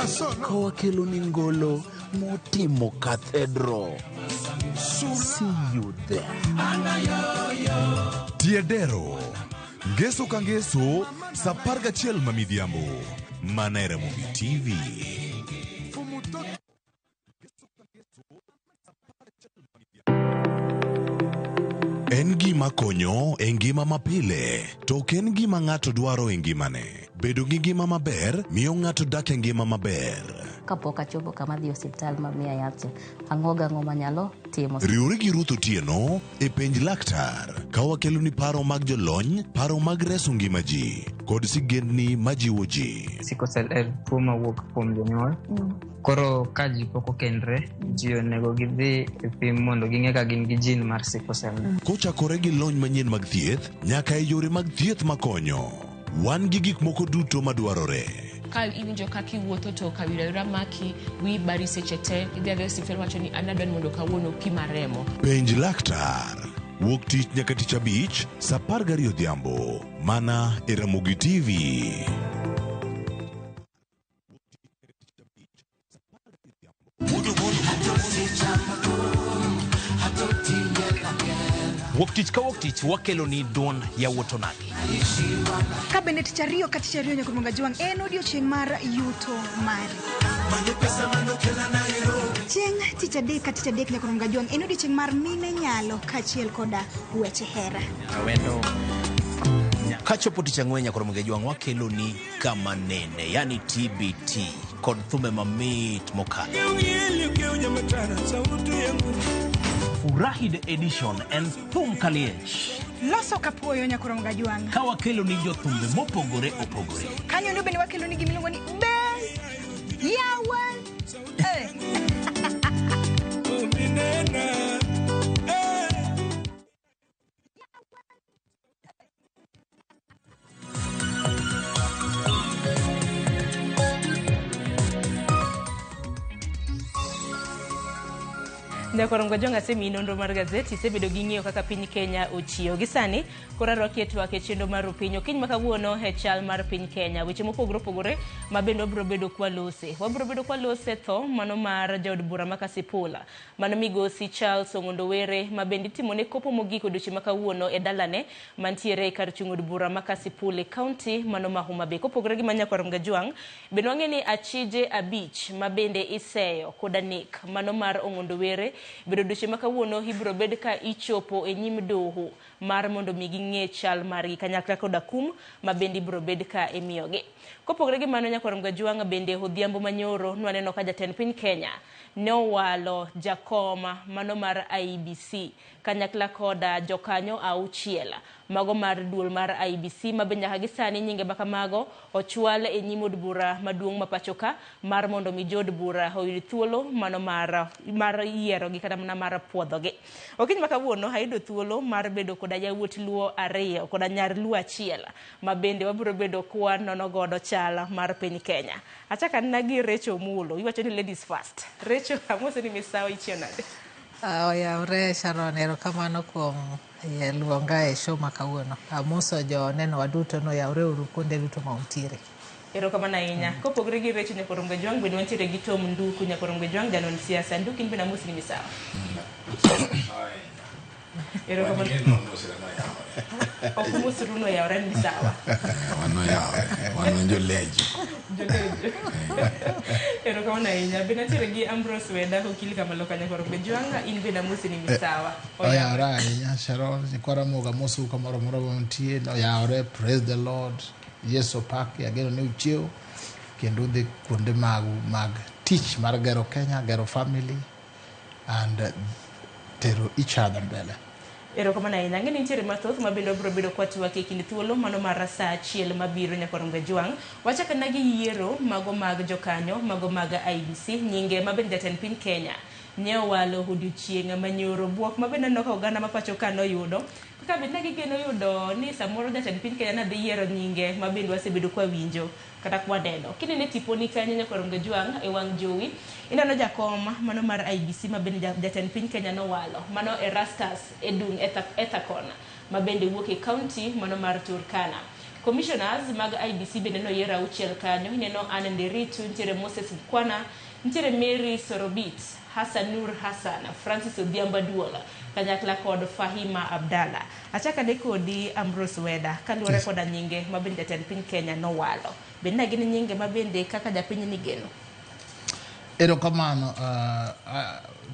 Ka wakeloni ngolo motimo cathedral. See you there. Tiedero. Ngeso ka ngeso, sa 11 ma midhiambo. Mana e Ramogi TV. En gima konyo e ngima mapile, to ok en gima ng'ato dwaro e ngimane. Bedo gi ngima maber miyo ng'ato dak e ngima maber. Kapok achopo kama adhi e osiptal ma miya yath cha, ang'o gang'o manyalo timo. Riwri gi Ruth Otieno e Penj Laktar ka wakeloni paro mag jolony, paro mag reso ngima ji, kod sigendni majiwo ji. Sickle cell en tuo mawuok kuom jonyuol. Koro ka ji pok okendre, ji onego gidhi e pim mondo ging'e ka gin gi gene mar sickle cell. Kochakore gi lony manyien mag thieth nyaka e yore mag thieth makonyo, wan gi gik moko duto madwarore. Ka iwinjo kaka iwuotho to kawira wira maki, wiyi bari seche te, idhi adhiya e osiptal iwacho ni an adwa ni mondo kawuono pima remo. Penj laktar. Wuok tich nyaka tich abich, sa 12 odhiambo, mana e Ramogi TV. Wuok tich ka wuok tich wakeloni duond yawuot onagi. Ka bende tich ariyo ka tich ariyo nyaka Mwanga Jwang' en odiochieng' mar yuto mari. Chieng' tich adek ka tich adek nyaka Mwanga Jwang' en odiochieng' mar mine nyalo kaachiel koda weche hera. Kachopo tich ang'wen nyaka Ramogi Ajwang' wakeloni kama nene, yani TBT kod thumbe mamit mokalo. Furahi the edition en thum kaliech. Loso kapuoyo nyaka Ramogi Ajwang'. Ka wakeloni jothumbe mopogore opogore. Kanyo endo bende wakeloni gima iluongo ni be yawa. Eh. Nyakorongo Jong asemiyi nonro mar gazeti isebedo gi ng'iyo kaka piny Kenya ochiewo. Gi sani koro arwaki e twak e chenro mar Rupiny okinyi ma kawuono e chal mar piny Kenya. Weche mopogore opogore ma bende wabiro bedo kwalose. Wabiro bedo kwalose tho mano mar jaod bura ma Kasipul Mano migosi Charles Ong'ondo Were ma bende itimone kopo mogik odiochieng' ma kawuono e dalane mantiere e kar chung' od bura ma Kasipul e kaunti mano ma Homa Bay. Kopogore gi ma Nyakwar Mgajwang', bende wang'e ni achije abich ma bende iseyo koda nek mano mar Ong'ondo Were bende odiochieng' ma kawuono ibiro bed ka ichopo e nyim doho mar mondo mi ging'e chal margi kanyakla koda kum ma bende ibiro bed ka imiyogi. Kopogore gi mano Nyakwar Mgajwang' bende odhiambo manyoro nwaneno ka jatend piny Kenya ne owalo jakom mano mar IEBC kanyakla koda jokanyo auchiel mago mar duol mar IEBC ma be nyaka gi sani nyinge ma kamago ochwal e nyim od bura maduong' ma pachoka mar mondo mi jood bura oyud thuolo mano mar yierogi kata mana mar puodhogi. Okinyi ma kawuono ayudo thuolo mar bedo koda yawuot Luo ariyo koda nyar Luo achiel ma bende wabiro bedo kwa nono godo chal mar piny Kenya. Achako anena gi Rachel Omulo, iwacho ni ladies first. Rachel, amose ni misawa ichiew nade? Oyawre Sharon, erokamano kuom luonga e show ma kawuono. Amoso jo nenowa duto ni oyawre uru kuonde duto ma untiere. Erokamano ahinya. Kopogore gi Rachel Nyakorom Gajwang', bende wantiere gi Tom Nduku Nyakorom Gajwang', janon siasa. Nduku in bende amosi ni misawa. Erokamano. Ok umosru no yawre ni sawa. Wan oyawre, wan jolejo. Jolejo. Erokamano ahinya. Bende nitiere gi Ambrose Weda okil Kamaloka Nyakwar Ojwang' in bende amosi ni misawa. Oyawre ahinya Sharon, nyikwa Ramogi amosou kamoro amora ma untie. Oyawre, praise the Lord. Yesu opaki, ageno ni uchiew kendo udhi kuonde magu mag tich mar gero Kenya, gero family and tero each other mbele. Erokamano ahinya. Ang'e ni nitiere mathoth ma bende wabiro bedo kwatwak e kind thuolo mano mar saa achiel mabiro Nyakwar Ongajwang'. Wachak ana gi yiero mago mag jokanyo mago mag IEBC nyinge ma bende jatend piny Kenya ne owalo odiochieng' manyoro. Buok ma bende aneno ka oganda ma pacho ka noyudo kaka bende ne gigeno yudo ni samoro jatend piny Kenya ne dhi yiero nyinge ma bende wasebedo kwawinjo kata kwaneno. Kinene tiponi kanyo Nyakwar Ongajwang' e wang' jowi, ineno jakom mano mar IEBC ma bende jatend piny Kenya nowalo, mano Erastus Edung Ethakon ma bende wuok e kaunti mano mar Turkana. Commissioners mag IEBC bende noyier 6 kanyo. Ineno Anne Nderitu, nitiere Moses Mkwana, nitiere Mary Sorobit, Hassan Nur Hassan, Francis Odhiambo Aduola, kanyakla kod Fahima Abdalla. Achakane kodi Ambrose Weda, kaluwore koda nyinge ma bende jatend piny Kenya nowalo. Bende ne gin nyinge ma bende kaka japiny nigeno? Erokamano,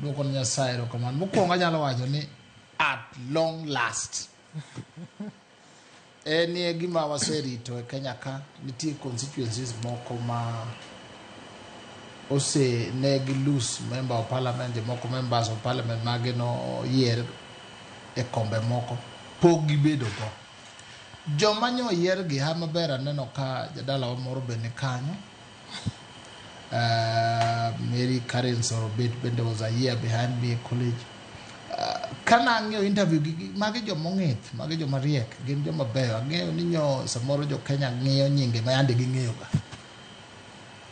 duoko ne Nyasaye erokamano. Mokwongo anyalo wacho ni at long last. En e gima waserito e Kenya ka, nitie constituencies moko ma ose ne gi lose member of parliament, jomoko members of parliament mage noyier e kombe moko, pok gibedo go. Joma nyo oyier gi ha maber aneno ka jadalawa moro be ni kanyo. Mary Karen Sorobit bende was a year behind me e college. Kana ang'iyo interview gi, magi joma ong'ith, magi joma riek, gin joma beyo. Ang'eyo ni nyo samoro jo Kenya ng'iyo nyinge ma yande ging'eyo ga.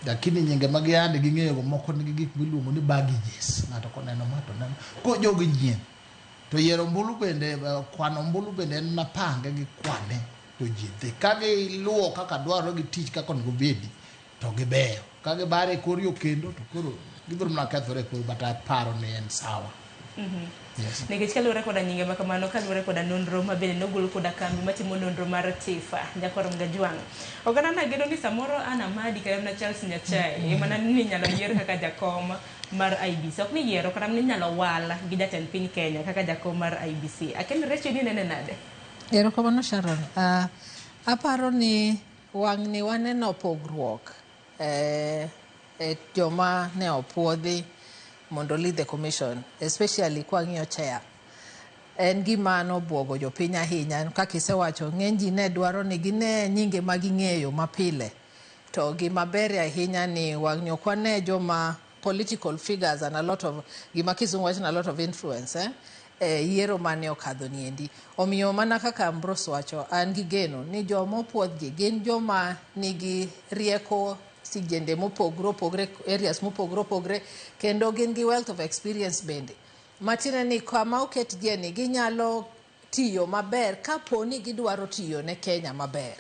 Lakini nyinge ma yande ging'eyo go moko nigi gik miluongo ni baggages. Ng'ato koneno ma to neno. Ko jogi nyien. To yiero ombulu bende, kwano ombulu bende en mana pange gi kwane to ji dhi. Ka giluwo kaka dwarore gi tich kaka onego bedi, to gibeyo. Ka gibare e kor yo kendo, to koro gibiro mana kethore e kor, but aparo ni en sawa. Yes. Nikech kaluwore koda nyinge ma kamano, kaluwore koda nonro ma bende nogol koda kambi matimo nonro mar TIFA, Nyakwar Mgajwang'. Oganda na geno ni samoro Ann Amadi kata mana Charles Nyachae ema ni inyalo yier kaka jakom mar IEBC. Ok ni yiero, kata mana inyalo wal gi jatend piny Kenya kaka jakom mar IEBC. Akel Recho ni nene nade? Erokamano Sharon. Aparo ni wang'ni waneno pogruok e joma ne opuodhi mondo lead the commission, especially kwang'iyo chair. En gima nobuogo jopiny ahinya. Kaka isewacho, ng'eny ji ne dwaro ni gine nyinge ma ging'eyo mapile. To gima ber ahinya ni wang'ni ok wane joma political figures and a lot of gima kizungu wacho ni a lot of influence e yiero mane okadho niendi. Omiyo mana kaka Ambrose wacho, an gi geno ni joma opuodhgi gin joma nigi rieko sijende mopogore opogore, areas mopogore opogore, kendo gin gi wealth of experience bende. Matiende ni kama oketgie ni ginyalo tiyo maber kapo ni gidwaro tiyo ne Kenya maber.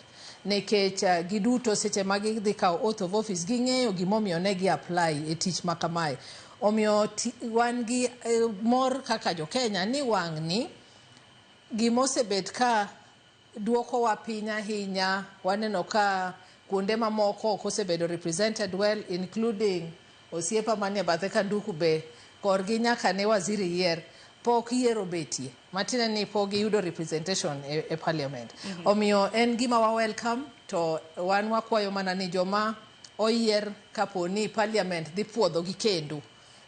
Nikech giduto seche ma gidhi kawo oath of office ging'eyo gimomiyo ne gi apply e tich ma kamae. Omiyo wan gi mor kaka jo Kenya ni wang'ni gimosebet ka duokowa piny ahinya waneno ka kuonde mamoko ok osebedo represented well including osiepa manie bathe Kanduku be korgi nyaka ne waziri yier pok yiero betie matiende ni pok giyudo representation e parliament. Omiyo en gima wa welcome to wan wakwayo mana ni joma oyier kapo ni parliament dhi puodho gi kendo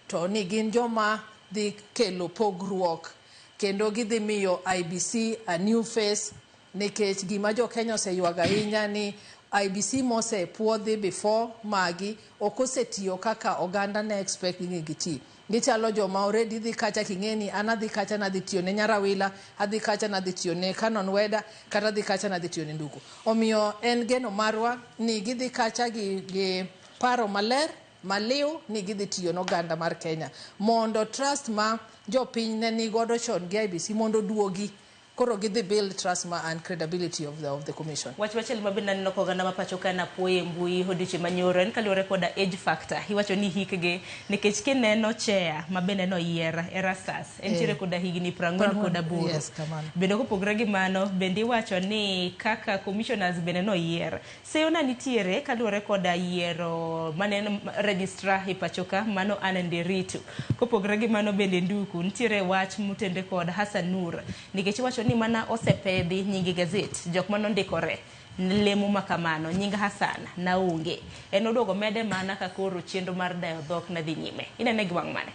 to ni gin joma dhi kelo pogruok kendo gidhi miyo IEBC a new face nikech gima jo Kenya oseywago ahinya ni IEBC mosepuodhi before magi ok osetiyo kaka oganda ne expect ni giti. Gichalo joma already dhi kacha king'e ni an adhi kacha nadhi tiyo ne Nyarawila, adhi kacha nadhi tiyo ne Canon Weda, kata adhi kacha nadhi tiyo ne Nduku. Omiyo en geno marwa ni gidhi kacha gi paro maler maliw ni gidhi tiyo ne oganda mar Kenya mondo trust ma jopiny ne nigodo chon gi IEBC mondo oduogi koro gidhi build trust ma and credibility of the commission. Wach machielo ma bende aneno ka oganda ma pacho ka napuoyo e mbui odiochieng' manyoro en kaluwore koda age factor. Iwacho ni hikgi nikech kineno chair ma bende noyier Erastus entiere koda higni 48. Yes, kamano. Bende kopogore gi mano bende iwacho ni kaka commissioners bende noyier. Seyo na nitiere kaluwore koda yiero mane en registrar e pacho ka mano Anne Nderitu. Kopogore gi mano bende Nduku nitiere wach motenore kod Hassan Nur nikech iwacho ni mana osepedhi nying gazet jok manondikore lemo ma kamano nying Hassan naonge en oduogo mede mana ka koro chenro mar dayo dhok ne dhi nyime inene gi wang' mane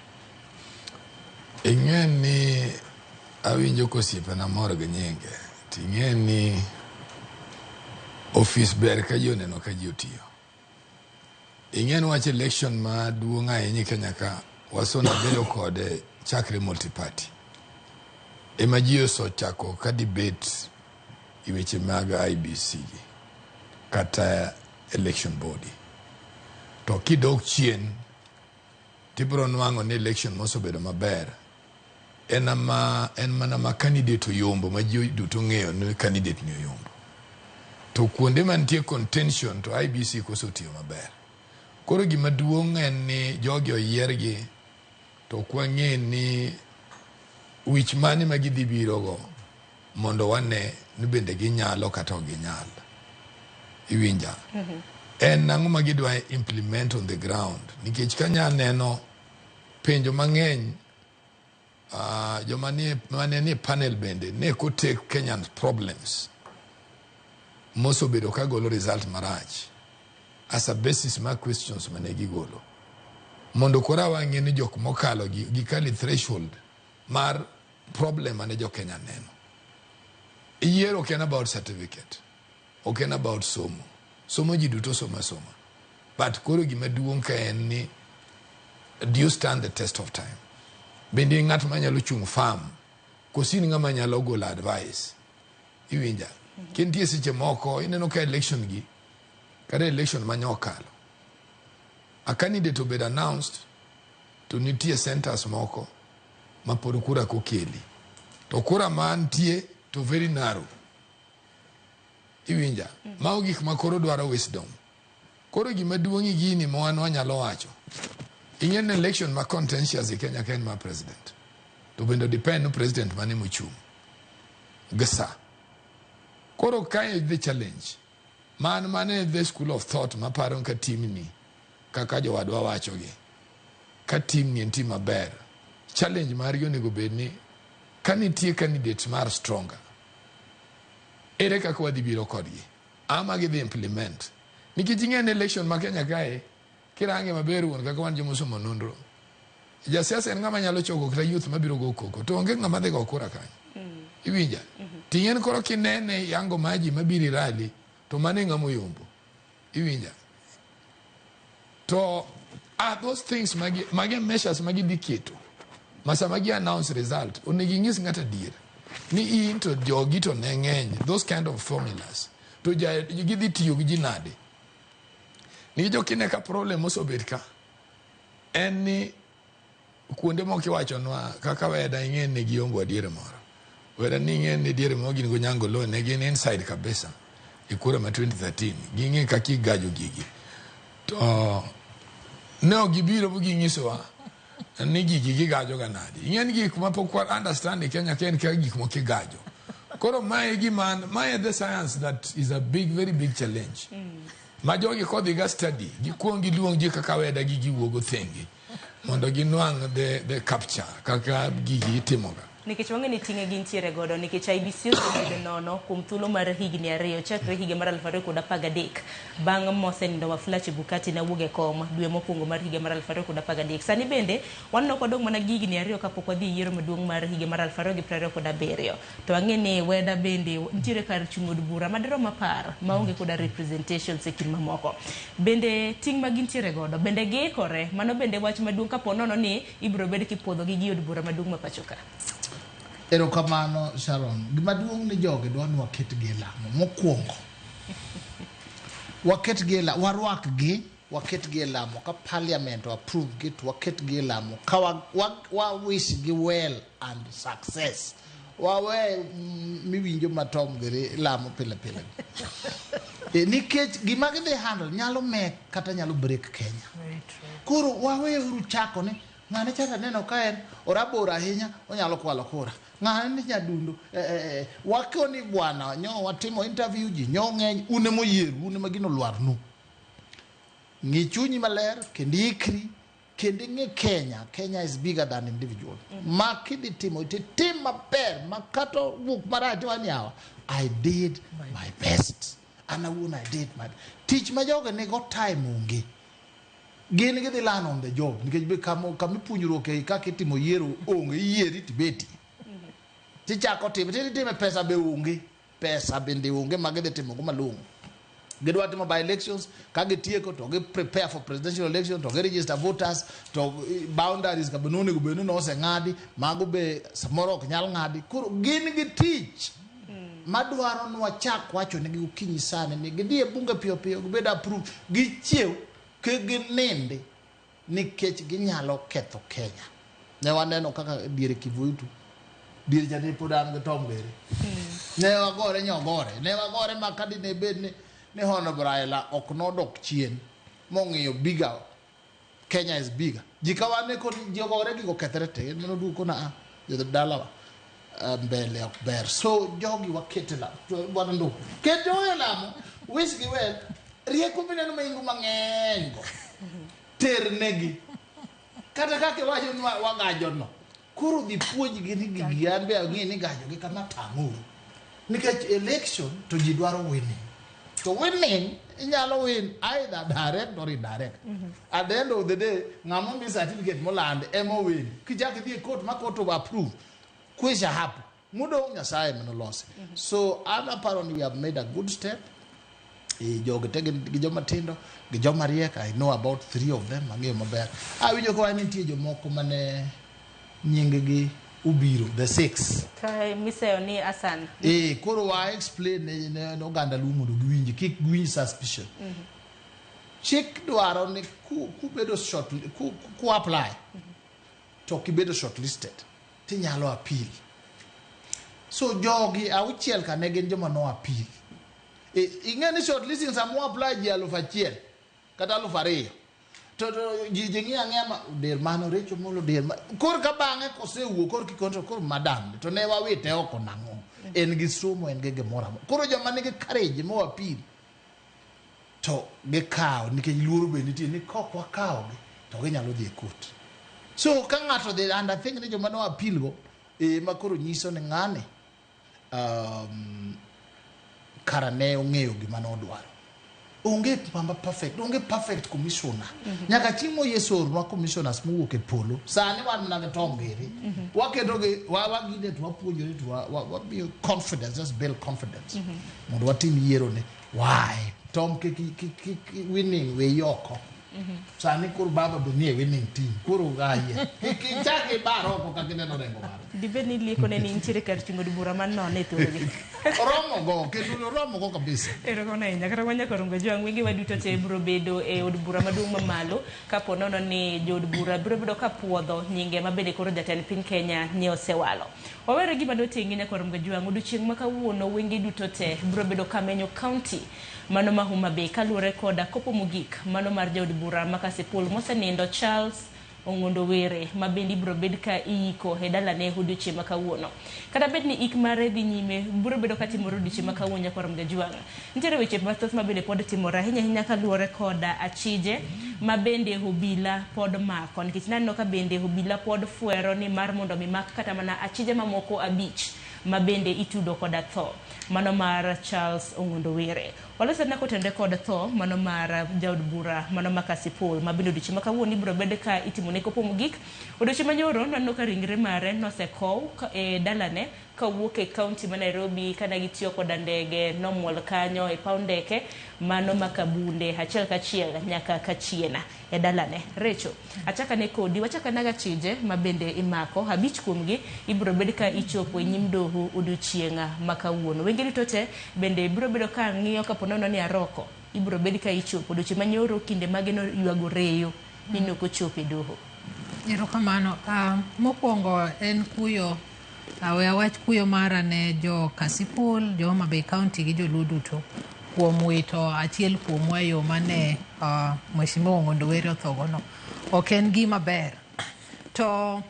Ing'e ni awinjo kosiepena mor gi nyinge ting'e ni ofis ber ka ji oneno ka ji otiyo. Ing'e ni wach election maduong' ahinya e Kenya ka wasona bedo kode chakre multi-party. Ema ji osechako ka debate e weche mag IEBC gi kata election body. To kidok chien tibiro nwang'o ni election mosebedo maber en ama en mana ma candidate oyombo ma ji duto ong'eyo ni candidate ni oyombo. To kuonde mantie contention to IEBC koso tiyo maber. Koro gima duong' en ni jogi oyiergi to ok wang'e ni wich mane ma gidhi birogo mondo wane ni bende ginyalo kata ok ginyal. Iwinja? En ang'o ma gidwa implement on the ground? Nikech kanya neno penjo mang'eny joma nie, mane nie panel bende ne kotake Kenyan problems mosebedo ka golo result marach as a basis mar questions mane gigolo mondo koro wang'e ni jok mokalo gi gikali threshold mar problem mane jo Kenya neno. Yiero ok en about certificate, ok en about somo. Somo ji duto somo asoma. But koro gima duong' ka en ni do you stand the test of time? Bende in ng'at manyalo chung' firm koso in ng'ama nyalo golo advice? Iwinja? Nitie seche moko ineno ka election gi kata election mane okalo a candidate obed announced to nitie centers moko ma pod kura kokeli to kura mantie to very narrow iwinja mago gik ma koro dwaro wisdom koro gima duong' e gini ma wan wanyalo wacho ing'e ni election ma contentious e Kenya ka en mar president to bende depend ni president mane mochung' gi sa koro kae the challenge man mane the school of thought maparo ka timni kaka jowadwa wachogi ka team ni en team maber challenge margi onego bed ni ka nitie candidate mar stronger ere kaka wadhi biro kodgi ama gidhi implement nikech ing'e ni election ma Kenya kae kirange maber wuon kaka wan jomosomo nonro jasiasa en ng'ama nyalo choko kata youth mabiro go koko to onge ng'ama dhi go kura kanyo iwinja ting'en koro kinene yango maji mabiro rally to mano e ng'ama oyombo iwinja to are those things magi magi measures magi dhi keto ma sama gi announce result onego ing'is ng'ato adier ni in to jogi to ne ng'eny those kind of formulas to ja, gidhi tiyo gi ji nade nikech ok ine ka problem osobet ka en ni kuonde moko iwachonwa kaka weda ing'e ni giongo adier moro weda ni ing'e ni diere moro gin go Nyangolo ne gin inside kabisa e kura ma 2013 ging'e kaka igajo gigi to ne ok gibiro bu ginyisowa ni gigi gigajo ga nade ing'e ni gik ma pok wa understand e Kenya ka en kaka gik moko igajo koro mae gima mae the science that is a big very big challenge ma jogi kodhi ga study gikuong giluong ji kaka weda gi giwuogo thenge mondo ginwang' the capture kaka gigi itimoga nikech wang'e ni ting'e gintiere godo nikech IEBC osebedo nono kuom thuolo mar higni 2 chakre higa mar 2013 bang' mosenindo Wafula Chebukati nawuok e kom dwe mokwongo mar higa mar 2013. Sani bende waneno ka wadong' mana gi higni 2 kapok wadhi e yiero maduong' mar higa mar 2027. To wang'e ni weda bende nitiere kar chung' od bura madirom 10 maonge koda representations e kind mamoko. Bende ting' ma gintiere godo bende giikore mano bende wach maduong' kapo nono ni ibiro bed kipuodhogi gi od bura maduong' ma pacho ka. Erokamano Sharon. Gima duong' ni jogi dwa ni waketgi e lamo. Mokwongo, waketgi e lamo, warwakgi, waketgi e lamo. Ka parliament o approve gi to waketgi e lamo. Ka wa wish gi well and success. Wawe miwinjo ma Tom giri lamo pile pile. Nikech gima gidhi handle nyalo make kata nyalo break Kenya. Koro wawe uru chako ni ng'ane cha taneno ka en orabora ahinya onyalo kwalo kura. Ng'ane ni nyadundo wakoni bwana nyo watimo interview ji nyo ng'eny un emoyieru un ema gino lwarnu. Ng'i chunyi maler kendo ikri kendo ing'e Kenya. Kenya is bigger than individual. Ma kidhi timo titim maber ma kata wuok marach tiwacho ni yawa I did my best. An awuon I did my tich ma jogi nigo time onge. Gin gidhi learn on the job nikech be kama kama ipuonjruok e kaka itimo yiero onge iyieri tibeti. Tichako time titime pesa be onge. Pesa bende onge ma gidhi timo go malong'o. Gidwa timo by elections ka gitieko to gi prepare for presidential election to gi register voters to boundaries ka be nonego bed ni noseng'adi mago be samoro ok nyal ng'adi. Koro gin gi tich madwaro ni wachak wacho negi gokinyi sani ni gidhi e bunge piyo piyo gibed approve gichiew kik ginindi nikech ginyalo ketho Kenya. Ne waneno kaka diere Kivuitu Dier cha ne pod an gi Tom Gere. Ne wagore nyogore. Ne wagore ma ka dine bed ni ni Honorable Raila ok nodok chien mong'iyo bigger Kenya is bigger. Ji ka wane kod ji ogore gigo kethre te. En mano duogo kona ah jodalawa mbele ok ber. So jogi wakete la bwana ndugu. Ket jogi e lamo. Wish gi well. Rieko mineno ma ingo mang'eny go. Ternegi. Kata kaka iwacho ni wagajo no. Koro dhi puonjgi ni gigi an be ang'e ni gajo gi kama tang'uru. Nikech election to ji dwaro winning. To winning inyalo win either direct or indirect. At the end of the day, ng'ama omi certificate moland ema win. Kichak idhi e court ma court approve, kwisha hapo. Modong' Nyasaye ema nolosi. So an aparo ni we have made a good step. Jogi te gin gi joma tindo, gi joma riek. I know about three of them, ang'eyo maber. Awinjo ka nitie jomoko mane nying gi obiro, the six. Ka miseyo ni Asan. Koro wa explain ne oganda Luo mondo giwinj, kik giwinj suspicion. Chik dwaro ni kubedo short, ku apply, to kibedo shortlisted, tinyalo appeal. So jogi auchiel ka ne gin joma no appeal. Ing'e ni shortlisting sama apply ji 1000 kata 2000. To ji ng'iyo ang'iya ma der mano Rachel Molo der ma kor ka bang'e kosewuok kor ki control kor madam to ne wawite oko nang'o. En gi somo en gi gimoro amora. Koro joma nigi courage mo appeal to gikawo nikech luoro be nitie ni kok wakawogi to ginyalo dhi e court. So ka ng'ato dhi and I think ni joma no appeal go ma koro nyiso ni ng'ani kara ne ong'eyo gima nodwaro. Onge pamba perfect, onge perfect commissioner. Nyaka chieng' mo Yesu oornwa commissioners mowuok e polo. Sani wan mana gi Tom Gere. Waketo gi wagine to wapuonjore to wamiyo confidence, just build confidence. Mondo watim yiero ni why Tom kik winning we oko. Sani koro baba be nie winning team. Koro aye. Kik ichak ibar oko kaka ineno Orengo baro. Dibed ni lieko ne ni nitiere kar chung' od bura man nono e thuologi. Oromo go, kendo oromo go kabisa. Erokamano ahinya. Kata kamano nyaka Orengo Jwang' wenge waduto te biro bedo e od bura maduong' mamalo kapo nono ni jood bura biro bedo ka puodho nyinge ma bende koro jatend piny Kenya ne osewalo. Wawere gima noting'i nyaka Orengo Jwang' odiochieng' ma kawuono wenge duto te biro bedo ka menyo county mano ma Homa Bay kaluwore koda kopo mogik mano mar jaod bura ma Kasipul mosenindo Charles Ong'ondo Were ma bende ibiro bed ka iiko e dalane odiochieng' ma kawuono. Kata bed ni ik mare dhi nyime, biro bedo ka timore odiochieng' ma kawuono nyaka Orengo Jwang'. Nitiere weche mathoth ma bende pod timore ahinya ahinya kaluwore koda achije ma bende obila pod mako nikech naneno ka bende obila pod fwero ni mar mondo mi mak kata mana achije mamoko 5 ma bende itudo koda tho mano mar Charles Ong'ondo Were. Walosena kotenore kod tho mano mar jaod bura mano ma Kasipul ma bende odiochieng' ma kawuono ibiro bed ka itimone kopo mogik. Odiochieng' manyoro naneno ka ringre mare nosekow e dalane kawuok e kaunti ma Nairobi kana gitiyo koda ndege nomuol kanyo e paw ndeke mano ma Kabunde achiel kachiel nyaka Kachiena e dalane. Recho, achakane kodi wachakane gachije ma bende imako 5 kuomgi ibiro bed ka ichopo e nyim doho odiochieng' ma kawuono. Wenge duto te bende biro bedo ka ng'iyo kapo nono ni Aroko ibiro bed ka ichopo odiochieng' manyoro kinde mage no ywago reyo ni nok ochopo e doho. Erokamano. Mokwongo en kuyo, we awach kuyo mara ne jo Kasipul, jo Homa Bay County gi joluo duto kuom wito achiel kuomwa e yo mane Mheshimiwa Ong'ondo Were othogono. Ok en gima ber. To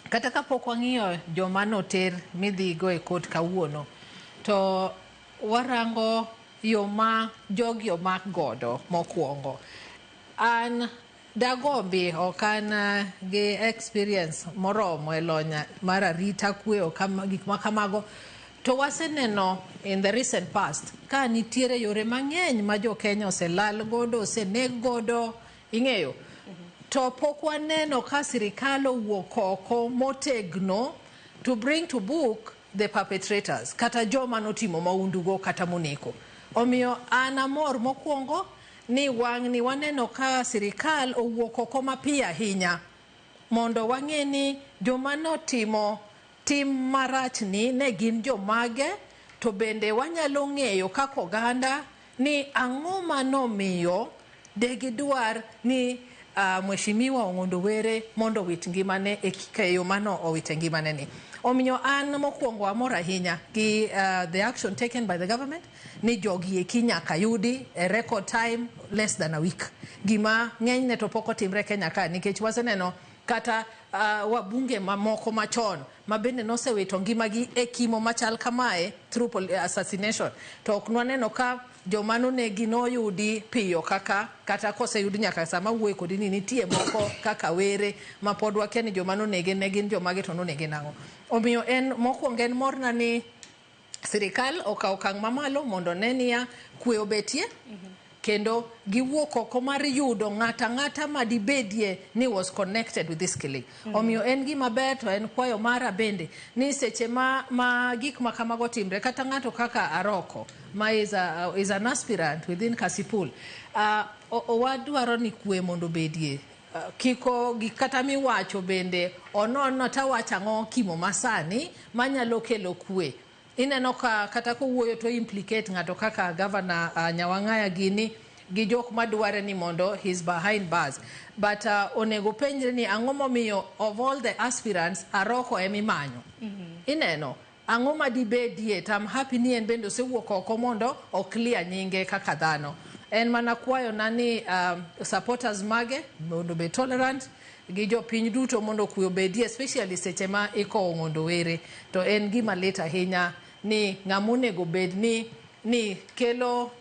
kata kapok wang'iyo joma noter midhigo e court kawuono, to warango yo ma jogi omak godo mokwongo. An dagombi ok an gi experience moromo e lony mar arita kwe gik ma kamago. To waseneno in the recent past ka nitiere yore mang'eny ma jo Kenya oselal godo, oseneg godo, ing'eyo. To pok waneno ka sirikal owuok oko motegno to bring to book the perpetrators kata joma notimo mahundugo kata moneko. Omiyo an amor mokwongo ni wang'ni waneno ka sirikal owuok oko mapiyo ahinya mondo wang'e ni joma notimo tim marachni ne gin jomage to bende wanyalo ng'eyo kaka oganda ni ang'o manomiyo de gidwar ni Mheshimiwa Ong'ondo Were mondo owit ngimane e keyo mano owite ngimane ni. Omiyo an mokwongo amor ahinya gi the action taken by the government ni jogi eki nyaka yudi e record time, less than a week. Gima ng'enyne to pok otimre Kenya ka, nikech waseneno kata wabunge mamoko machon ma bende nosewito ngimagi e kimo machal kamae through assassination, to ok nwaneno ka joma nonegi noyudi piyo kaka kata koseyud nyaka sama wuoye kodi ni nitie moko kaka Were ma pod wakia ni joma nonege ne gin jomage to nonege nang'o. Omiyo en mokwongo en morna ni sirikal okawo okang' mamalo mondo ne niya kwe obetie kendo giwuok oko mar yudo ng'ata ang'ata madibedie ni was connected with this killing. Omiyo en gima ber, to en kwayo mara bende ni seche ma gik ma kamago timre, kata ng'ato kaka Aroko ma is an aspirant within Kasipul, wadwaro ni kwe mondo obedie. Kiko gik kata miwacho bende onono tawacho ang'o kimo masani manyalo kelo kwe. Ineno ka kata kowuoyo to implicate ng'ato kaka Governor Nyawang'aya gini gi jok madware ni mondo he's behind bars, but onego penjre ni ang'o momiyo of all the aspirants Aroko emimanyo. Ineno ang'o madibedie? To I'm happy ni en bende osewuok oko mondo o clear nyinge kaka dhano. En mana kwayo na ni supporters mage mondo obed tolerant gi jopiny duto mondo kwe obedie, especially seche ma ikowo Ong'ondo Were. To en gima lit ahinya ni ng'ama onego bed ni kelo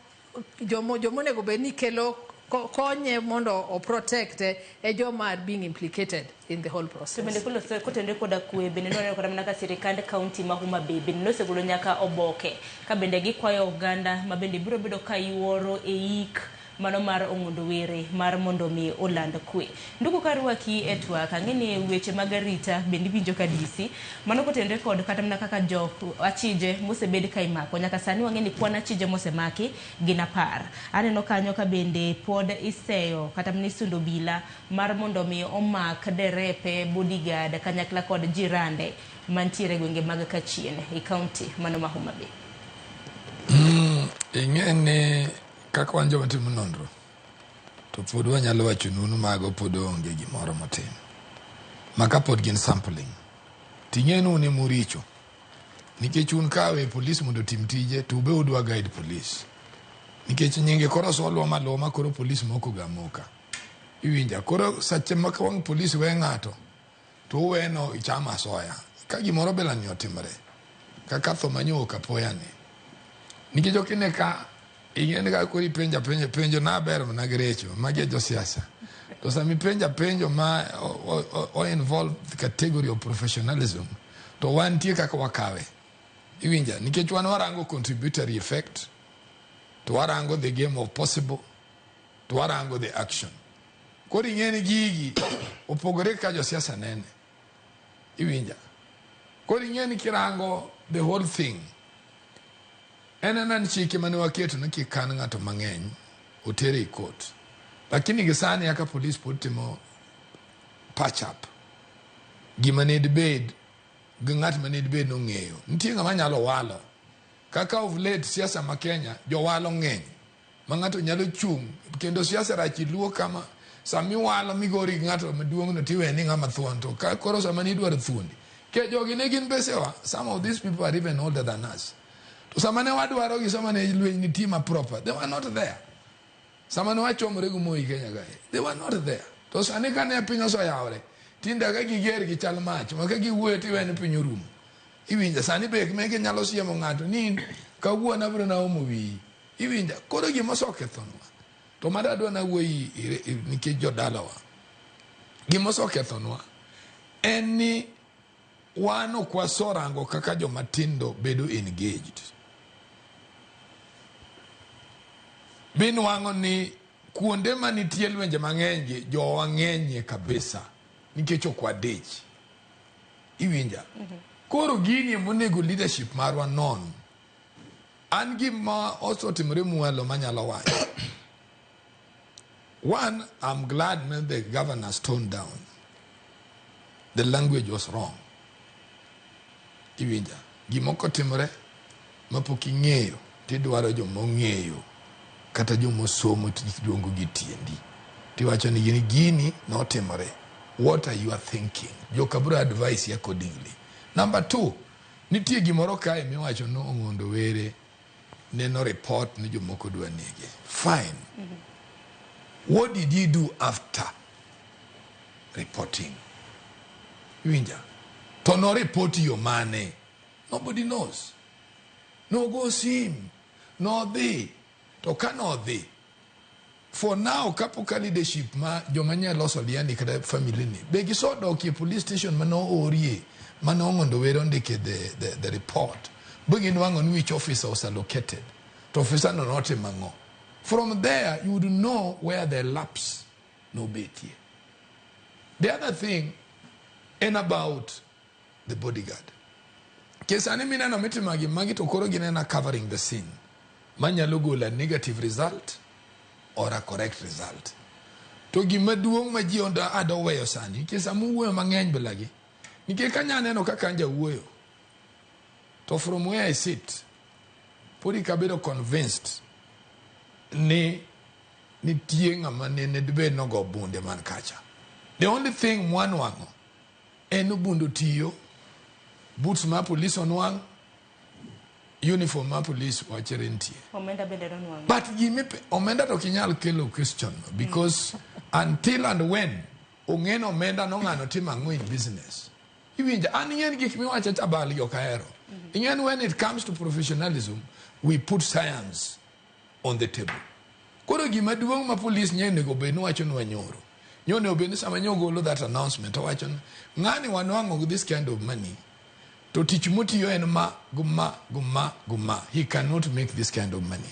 jomo onego bed ni kelo konye mondo o protect e joma are being implicated in the whole process. To bende kolose kotenore koda kwe, bende nwaneno kata mana ka sirikand kaunti ma Homa Bay bende nosegolo nyaka oboke ka bende gikwayo oganda ma bende biro bedo ka yuoro e ik mano mar Ong'ondo Were mar mondo mi oland kwe. Ndugu, karwaki e twak, ang'e ni weche mag arita bende iwinjo ka DC mano kotenore kod kata mana kaka jok achije mosebed ka imako nyaka sani. Wang'e ni kwan achije mosemaki gin 10. Aneno kanyo ka bende pod iseyo kata mana isundo bila mar mondo mi omak derepe, bodyguard kanyakla kod jirande mantiere e gwenge mag Kachien e kaunti mano ma Homa Bay. Ing'e ni kaka wan joma timo nonro to pod wanyalo wacho nunu mago pod onge gimoro motim ma ka pod gin sampling. Ting'e ni un emuricho nikech un kawe polis mondo otim tije to ube udwa guide polis nikech nyinge koro solwa maluwa ma koro polis moko ga moka iwinja. Koro seche ma ka wang' polis we ng'ato to uweno ichamo asoya ka gimoro belani otimore kaka tho manyo apoya ni nikech ok ine ka ing'e ni ka koro ipenjo apenja penjo na ber mana gi recho magi e josiasa, to sama ipenjo penjo ma o involve the category of professionalism to wantie kaka wakawe iwinja nikech wan warango contributory effect to warango the game of possible to warango the action. Koro ing'e ni gigi opogore ka josiasa nene iwinja. Koro ing'e ni kirango the whole thing en ena ni chike mane waketo ni kik kan ng'ato mang'eny otere e court, lakini gi sani kaka polis pod timo patch up gima ne dibed gi ng'at ma ne dibed nong'eyo nitie ng'ama nyalo walo kaka of late siasa ma Kenya jowalo ng'eny ma ng'ato nyalo chung' kendo siasa rach iluo kama sama iwalo migori gi ng'ato maduong' no tiwe ni ng'ama thuon to ka koro sama nidwaro thuondi ke jogi ne gin besewa. Some of these people are even older than us, to sama ne wadwaro gi sama ne lweny nitie ma proper, they were not there. Sama ne wachomore gi Moi Kenya kae, they were not there. To sani kane piny oseyawre tinde ka giger gi chal mach ma ka giwuoyo tiwe ni piny orumo iwinja. Sani be meke nyalo siemo ng'ato ni kawuono abiro naomo wiyi iwinja. Koro gima osekethonwa to mada adwa nawuoyi nikech jodalawa gima osekethonwa en ni wan ok wasorango kaka joma tindo bedo engaged binwang'o ni kuonde manitie lwenje mang'eny gi jowa ng'enyie kabisa nikech ok wadich iwinja. Koro gini emonego leadership marwa non. An gima osetimore mwalo manyalo wacho, one, I'm glad when the governors toned down the language was wrong iwinja. Gimoko timore mapok ing'eyo tidwaro joma ong'eyo kata joma osomo tiluongo gi tiendi. Tiwacho ni gini gini notimore. What are you thinking? Joka bro advise accordingly. Number 2, nitie gimoro kae miwacho no Ong'ondo Were neno report ni jomoko dwa nege. Fine. What did he do after reporting? Iwinja? To no report yo mane? Nobody knows. Nogo sim. Nodhi. To ka nodhi, for now kapok ka leadership ma joma nya loso liani kata family ni be gisedok e police station mane oorie mane Ong'ondo Were ondike the report be ginwang'o ni which officer was allocated to officer no notimo ang'o. From there you would know where the lapse nobetie. The other thing en about the bodyguard. Kesani mineno mitimo gi magi to koro ginena covering the scene manyalo golo a negative result or a correct result. To gima duong' ma ji ado weyo sani, nikech sama uwuoyo mang'eny bilagi, nikech kanya neno kaka an jawuoyo, to from where I sit, pod ok abedo convinced ni nitie ng'ama nene dibed nogo bunde man kacha. The only thing mwanwang'o en bunde tiyo, boots ma police onwang', uniform ma police wachere nitie. Omenda bende nonwang'o. But gimipe, omenda to ok inyal kelo question because until and when ong'e ni omenda no ng'ano timo ang'o in business. Iwinjo, an ing'e ni gik miwacho cha bal gi ok ahero. Ing'e ni when it comes to professionalism, we put science on the table. Koro gima duong' ma police nye onego bed ni wacho nwa nyoro. Nyo onego bed ni sama nyo golo that announcement, owacho ni ng'ani wanwang'o gi this kind of money, to tich motiyo en ma, go ma, go ma, go ma. He cannot make this kind of money.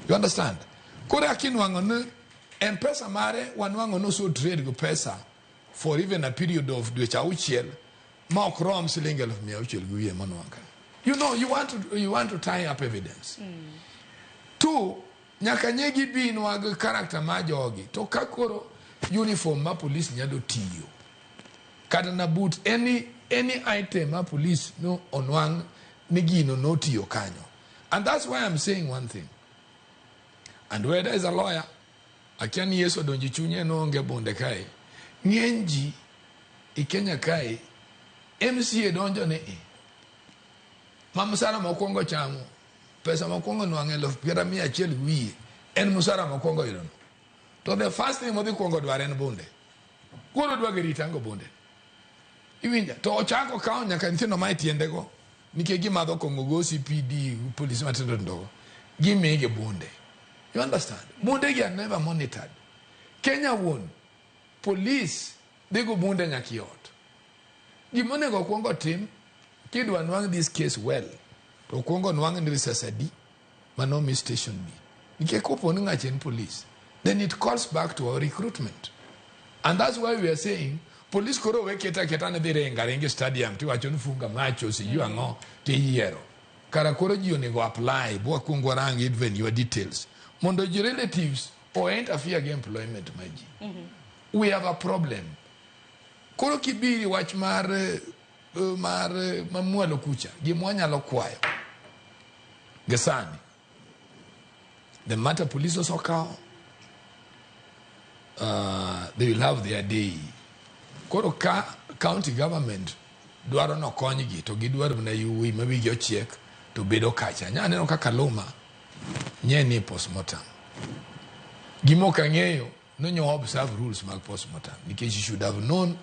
You understand? Koro akinwang'o ni M-Pesa mare wanwang'o ni oso trade go pesa for even a period of dweche auchiel ma ok rom siling 600,000 monwang' ka. You know, you want to tie up evidence. 2, nyaka nye gibinwa gi character ma jogi. To ka koro uniform ma police nyalo tiyo, kata na boot, any item ma police no onwang' ni gino notiyo kanyo. And that's why I'm saying one thing. And where there is a lawyer, akia ni Yesu odonjo e chunye noonge bunde kae. Ng'eny ji e Kenya kae, MCA donjo ni i. Ma msara mokwongo chamo, pesa mokwongo nwang'o 101,000 en msara mokwongo yudono. To the first thing modhi kwongo dwaro en bunde. Koro odwa gi ritango bunde. Iwinja? To ochako kawo nyaka nyithindo ma e tiendego, nikech gimadho kong'o go CPD, police matindo tindo go, gimigi bunde. You understand? Bunde gi are never monitored. Kenya wuon, police dhi go bunde nyaka i ot. Gima onego okwong otim, kidwa nwang' this case well, to okwong onwang' ni risasi adi manomi station ni. Nikech kopo ni ng'acha en police, then it calls back to our recruitment. And that's why we are saying, police koro we keta keta ni dhi ringo aringa e stadium tiwacho ni funga macho sijui ang'o tiyiero. Kara koro ji onego apply, bo wakwong warang even your details. Mondo ji relatives o interfere gi employment mar ji. We have a problem. Koro kibiri wach mar mamwalo kucha, gima wanyalo kwayo gi sani, the matter police osekawo, they will have their day. Koro ka county government dwaro nokonygi to gidwaro mana yui ma wigi ochiek to bedo kacha. Nya neno kaka Luma nye ni postmortem. Gima ok ang'eyo nonyo observe rules mag postmortem nikech he should have known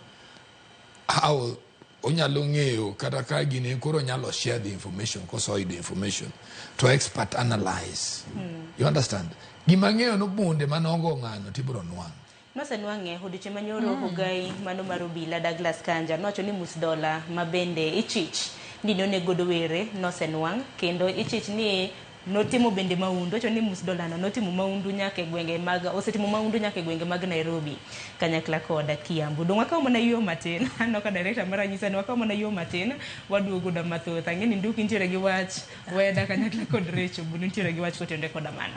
how onyalo ng'eyo kata ka gini koro onyalo share the information koso oyudo information to expert analyze. You understand? Gima ang'eyo no bunde manogo ng'ano tibiro nwang'. Nosenwang'e odiochieng' manyoro ogai mano mar obila Douglas Kanja nowacho ni mus dola ma bende ichich ni nonego Were nosenwang' kendo ichich ni notimo bende maundu. Owacho ni mus dola no notimo maundu nyaka e gwenge mag osetimo maundu nyaka e gwenge mag Nairobi kanyakla kod Kiambu. Dong' wakaw mana yo matin. Aneno ka director mara nyisa ni wakaw mana yo matin waduogo da mathoth. Ang'e ni Nduki nitiere gi wach Weda kanyakla kod Recho Bunu nitiere gi wach kotenore koda mano.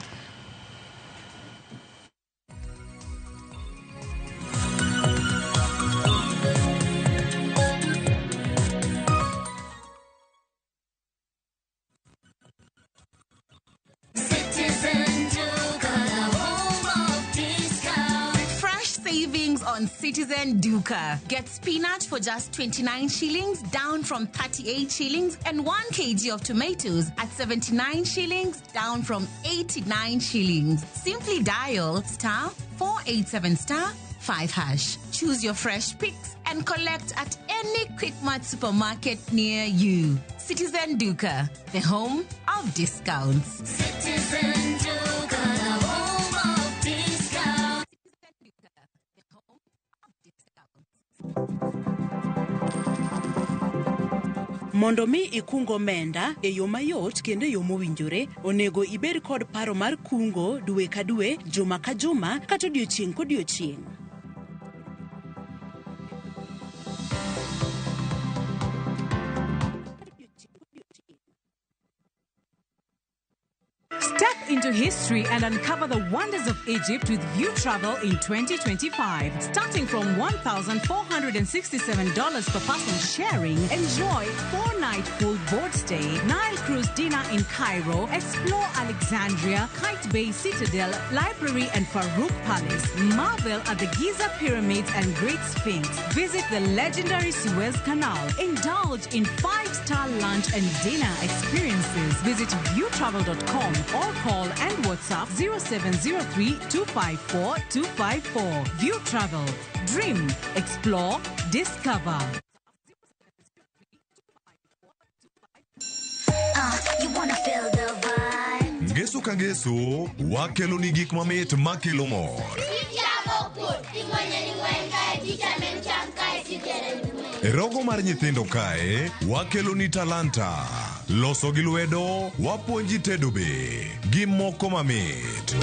Citizen Duka, home of discount. Fresh on Citizen Duka. Get spinach for just 29 shillings, down from 38 shillings, and 1 kg of tomatoes at 79 shillings, down from 89 shillings. Simply dial star 487 star 5 hash. Choose your fresh picks and collect at any Quickmart supermarket near you. Citizen Duka, the home of discounts. Citizen Duka, the home of discounts. Mondo mi ikung omenda e yo mayot kendo e yo mowinjore, onego ibed kod paro mar kungo dwe ka dwe, juma ka juma, kata odiochieng' kodiochieng'. Step into history and uncover the wonders of Egypt with View Travel in 2025. Starting from $1,467 per person sharing, enjoy 4-night full board stay, Nile cruise dinner in Cairo, explore Alexandria, Kite Bay Citadel, Library and Farouk Palace, marvel at the Giza Pyramids and Great Sphinx, visit the legendary Suez Canal, indulge in 5-star lunch and dinner experiences. Visit viewtravel.com or call and WhatsApp 0703 254 254. View Travel. Dream, explore, discover. You wanna feel the vibe. Ngeso ka ngeso, wakelo ni gik mamit makelo mor. E rogo mar nyithindo kae, wakelo ni talanta. Loso gi lwedo, wapuonji tedo be, gi moko mamit.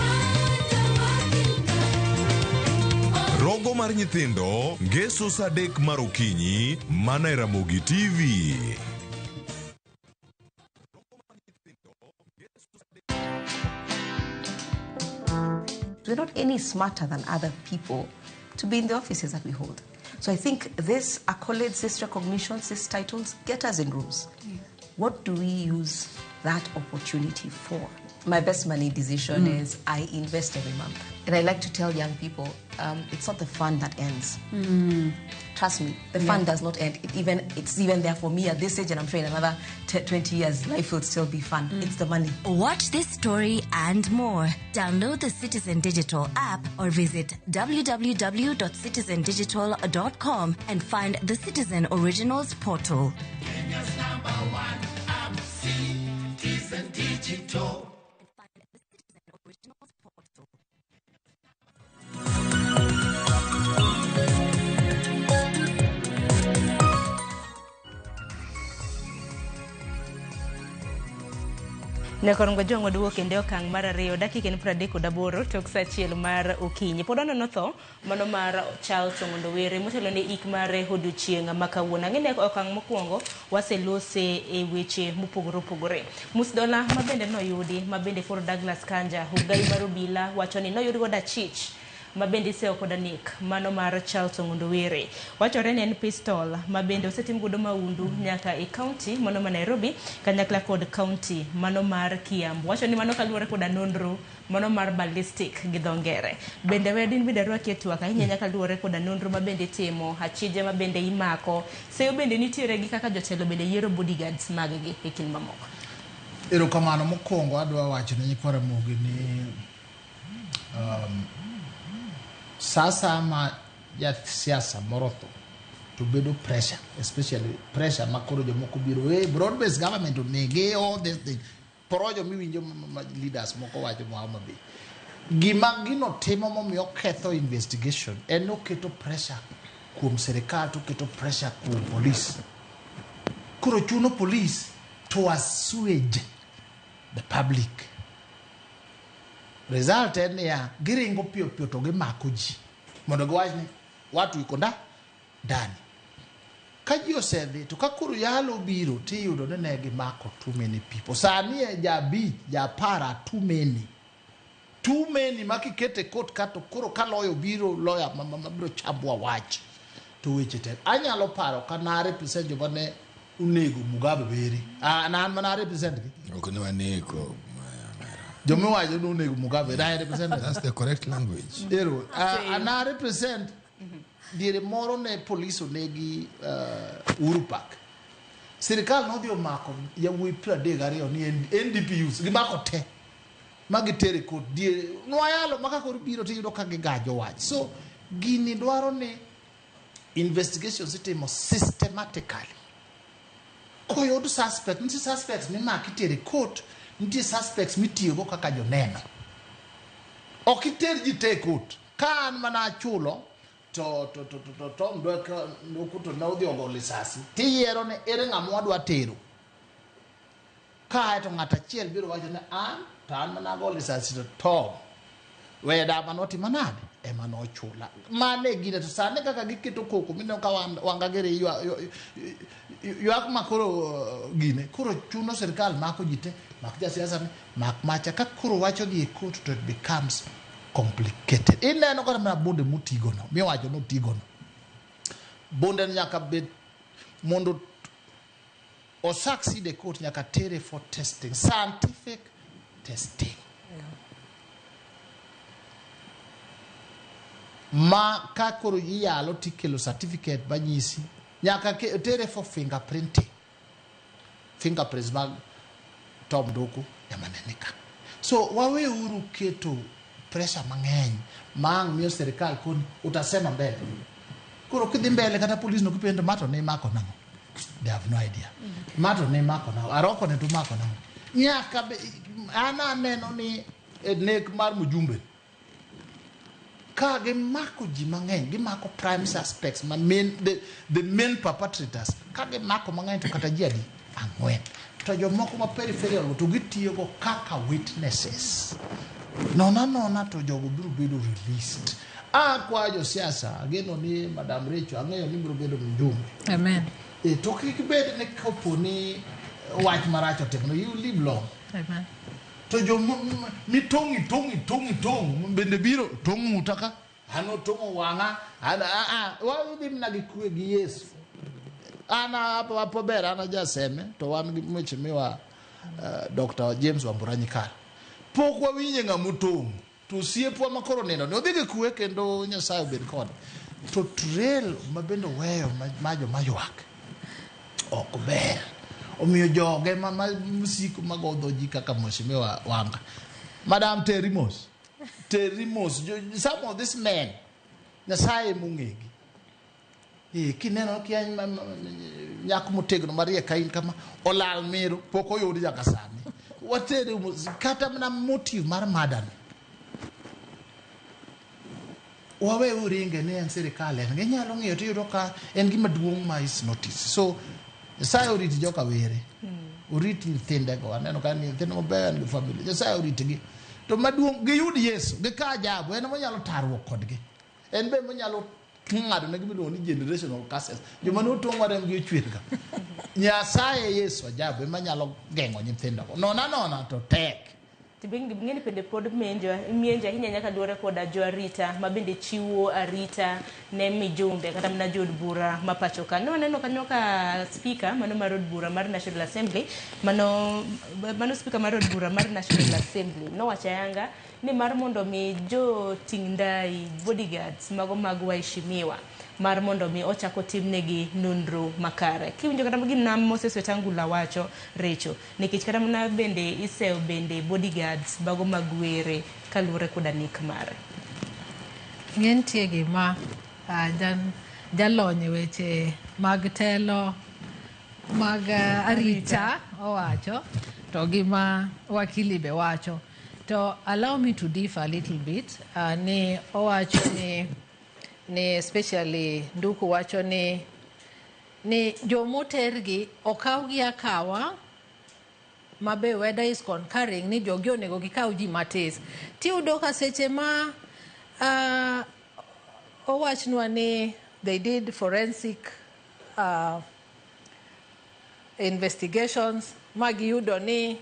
Rogo mar nyithindo, ngeso saa 3 mar okinyi, mana e Ramogi TV. We're not any smarter than other people to be in the offices that we hold. So I think these accolades, these recognitions, these titles get us in rooms. Yeah. What do we use that opportunity for? My best money decision is I invest every month. And I like to tell young people, it's not the fun that ends. Trust me, the fun does not end. It's even there for me at this age, and I'm sure in another 20 years, life will still be fun. It's the money. Watch this story and more. Download the Citizen Digital app or visit www.citizendigital.com and find the Citizen Originals portal. Kenya's #1 app, Citizen Digital. Nyakorongo jong'o duogo kendo okang' mar 2 dakika en 38 tok saa 1 mar okinyi. Pod waneno tho mano mar Charles Ong'ondo Were motelo ne ik mare odiochieng' ma kawuono. Ang'e ni okang' mokwongo waselose e weche mopogore opogore. Musdola mabende noyudi mabende koro Douglas Kanja ogai mar obila wacho ni noyud godo achich mabende iseyo koda nek mano mar Charles Ong'ondo Were. Wachore ni en pistol mabende osetim godo maundu nyaka e county mano ma Nairobi kanyakla kod county mano mar Kiambu. Wacho ni mano kaluwore koda nonro mano mar ballistic gi dho ngere. Bende wedin bende rwaki e twak ahinya nyaka luwore koda nonro mabende itimo, achije mabende imako. Seyo bende nitiere gi kaka jotelo bende yiero bodyguards mag gi e kind mamoko. Erokamano mokwongo adwa wacho ne nyikwa Ramogi ni sasa ma jasiasa moro tho to bedo pressure, especially pressure ma koro jomoko biro, hey, broad based government onege, all this thing. Porojo miwinjo leaders moko wacho ma Homa Bay. Gima gino timo momiyo oketho investigation en oketo pressure kuom sirikal to oketo pressure kuom police. Koro chuno police to assuage the public. Result en niya, giringo piyo piyo to gimako ji mondo giwach ni watu iko ndani. Ka ji osedhi to ka koro yalo obiro tiyudo ni ne gimako too many people. Sani e ja 5, ja 10 too many. Too many ma kikete court ka to koro ka lawyer obiro, lawyer mabiro chambwa wach to weche tek. Anyalo paro ka na represent joma ne onego Mugabe Were. Na an mana represent gi. Ok ne waneko. Jomiwacho ni onego Mugabe, na represent. That's the correct language. Ero, ana represent Diere moro ne polis onegi Uhuru Park. Sirikal nodhi omako yawuoyi 32 ni NDPUs gimako te ma gitere e court. Diere nwayalo ma ka koro biro tiyudo ka gigajo wach. So gini dwaro ni investigations itimo systematically. Koyud suspect, nitie suspects mimako itere court, nitie suspects mitiyogo kaka joneno. Ok iter ji te e court. Ka an mana achulo to to to to to Tom Dwek Nduku to ne odhi ogo lisasi tiyiero ni ere ng'ama wadwa tero. Kae to ng'at achiel biro wacho ni an to an mana ago lisasi to Tom weda mane otimo nade ema nochula. Mano e gine to sani kaka giketo koko mineno ka wanga giri ywak ma koro gine koro chuno sirikal mako ji te mak jasiasa ni mak macha ka koro wacho dhi e court to it becomes complicated. Ineno kata mana bunde motigono miwacho notigono bunde nyaka bed mondo o succeed e court nyaka tere for testing, scientific testing. Ma ka koro iyalo tikelo certificate manyisi nyaka tere for fingerprinting. Fingerprints mag Tom Nduku ema ne nika. So waweuru keto pressure mang'eny ma ang' miyo sirikal koni utasema mbele. Koro kidhi mbele kata polis no kipenjo ma to ne imako nang'o? They have no idea. Ma to ne imako nang'o? Aroko ne to umako nang'o? Nyaka be, an aneno ni e nek mar mjumbe ka gimako ji mang'eny, gimako prime suspects ma main, the main perpetrators, ka gimako mang'eny to kata ji adi? Ang'wen. To jomoko ma peripheral to gitiyogo kaka witnesses. Nona nona to jogo biro bedo released. Akwayo josiasa, ageno ni Madam Rachel, ang'eyo ni biro bedo mjumbe. Amen. To kik bed ni kapo ni wach marach otimore, you live long. Amen. To jo mitong' itong' itong' itong' bende biro tong' ng'uta ka an otong'o wang'a an a a wadhi mana gi kwe gi Yesu. An apo ber an ajaseme to wan gi mheshimiwa Dr. James Wambura Nyikal. Pok wawinje ng'ama otong' to osiepwa ma koro nindo ni odhi gi kwe kendo Nyasaye obed kode. To trail ma bende oweyo ma joma ywak ok ber. Omiyo joge ma siko magodho ji kaka mheshimiwa Wanga. Madam Terry Mos. Terry Mos. Some of these men, Nyasaye mong'egi. Kineno kia nyako motegno mariek ka in kama olal mero pok oyud nyaka sani. Watere kata mana motive mar murder ni. Wawe uringe ni en sirikal en ginyalo ng'iyo tiyudo ka en gima duong' ma is notice. So Nyasaye orit joka were. Orit nyithindego. Aneno ka nyithindo mabeyo en gi family. Nyasaye oritgi. To maduong' giyud Yesu, gika ajabu, en monyalo tarruok kodgi. En be monyalo ng'ado ne gimiluongo ni generational curses. Joma ne otong'wa rembgi ochwer ka. Nyasaye Yesu ajabu ema nyalo geng'o nyithindogo. Nona nona to tek. Ng'eni bende pod mienjo ahinya nyaka luwore koda jo arita ma bende chiwo arita ne mijumbe kata mana jood bura ma pacho ka. Ne waneno kanyo ka speaker mano mar od bura mar National Assembly mano speaker mar od bura mar National Assembly nowacho ayanga ni mar mondo mi joting' ndai bodyguards mago mag waheshimiwa mar mondo mi ochak otimnegi nonro makare. Kiwinjo kata gima Moses Wetangula wacho Recho, nikech kata mana bende iseyo bende bodyguards mago mag were kaluwore koda nek mare. Ng'e nitie gima jalony e weche mag telo mag arita owacho to gima wakili be wacho. To allow me to differ a little bit ni owacho ni especially Nduku wacho ni jomotergi okawgi akawa mabe whether is concurring ni jogi onego gikaw ji matis. Tiyudo ka seche ma owachnwa ni they did forensic investigations magiyudo ni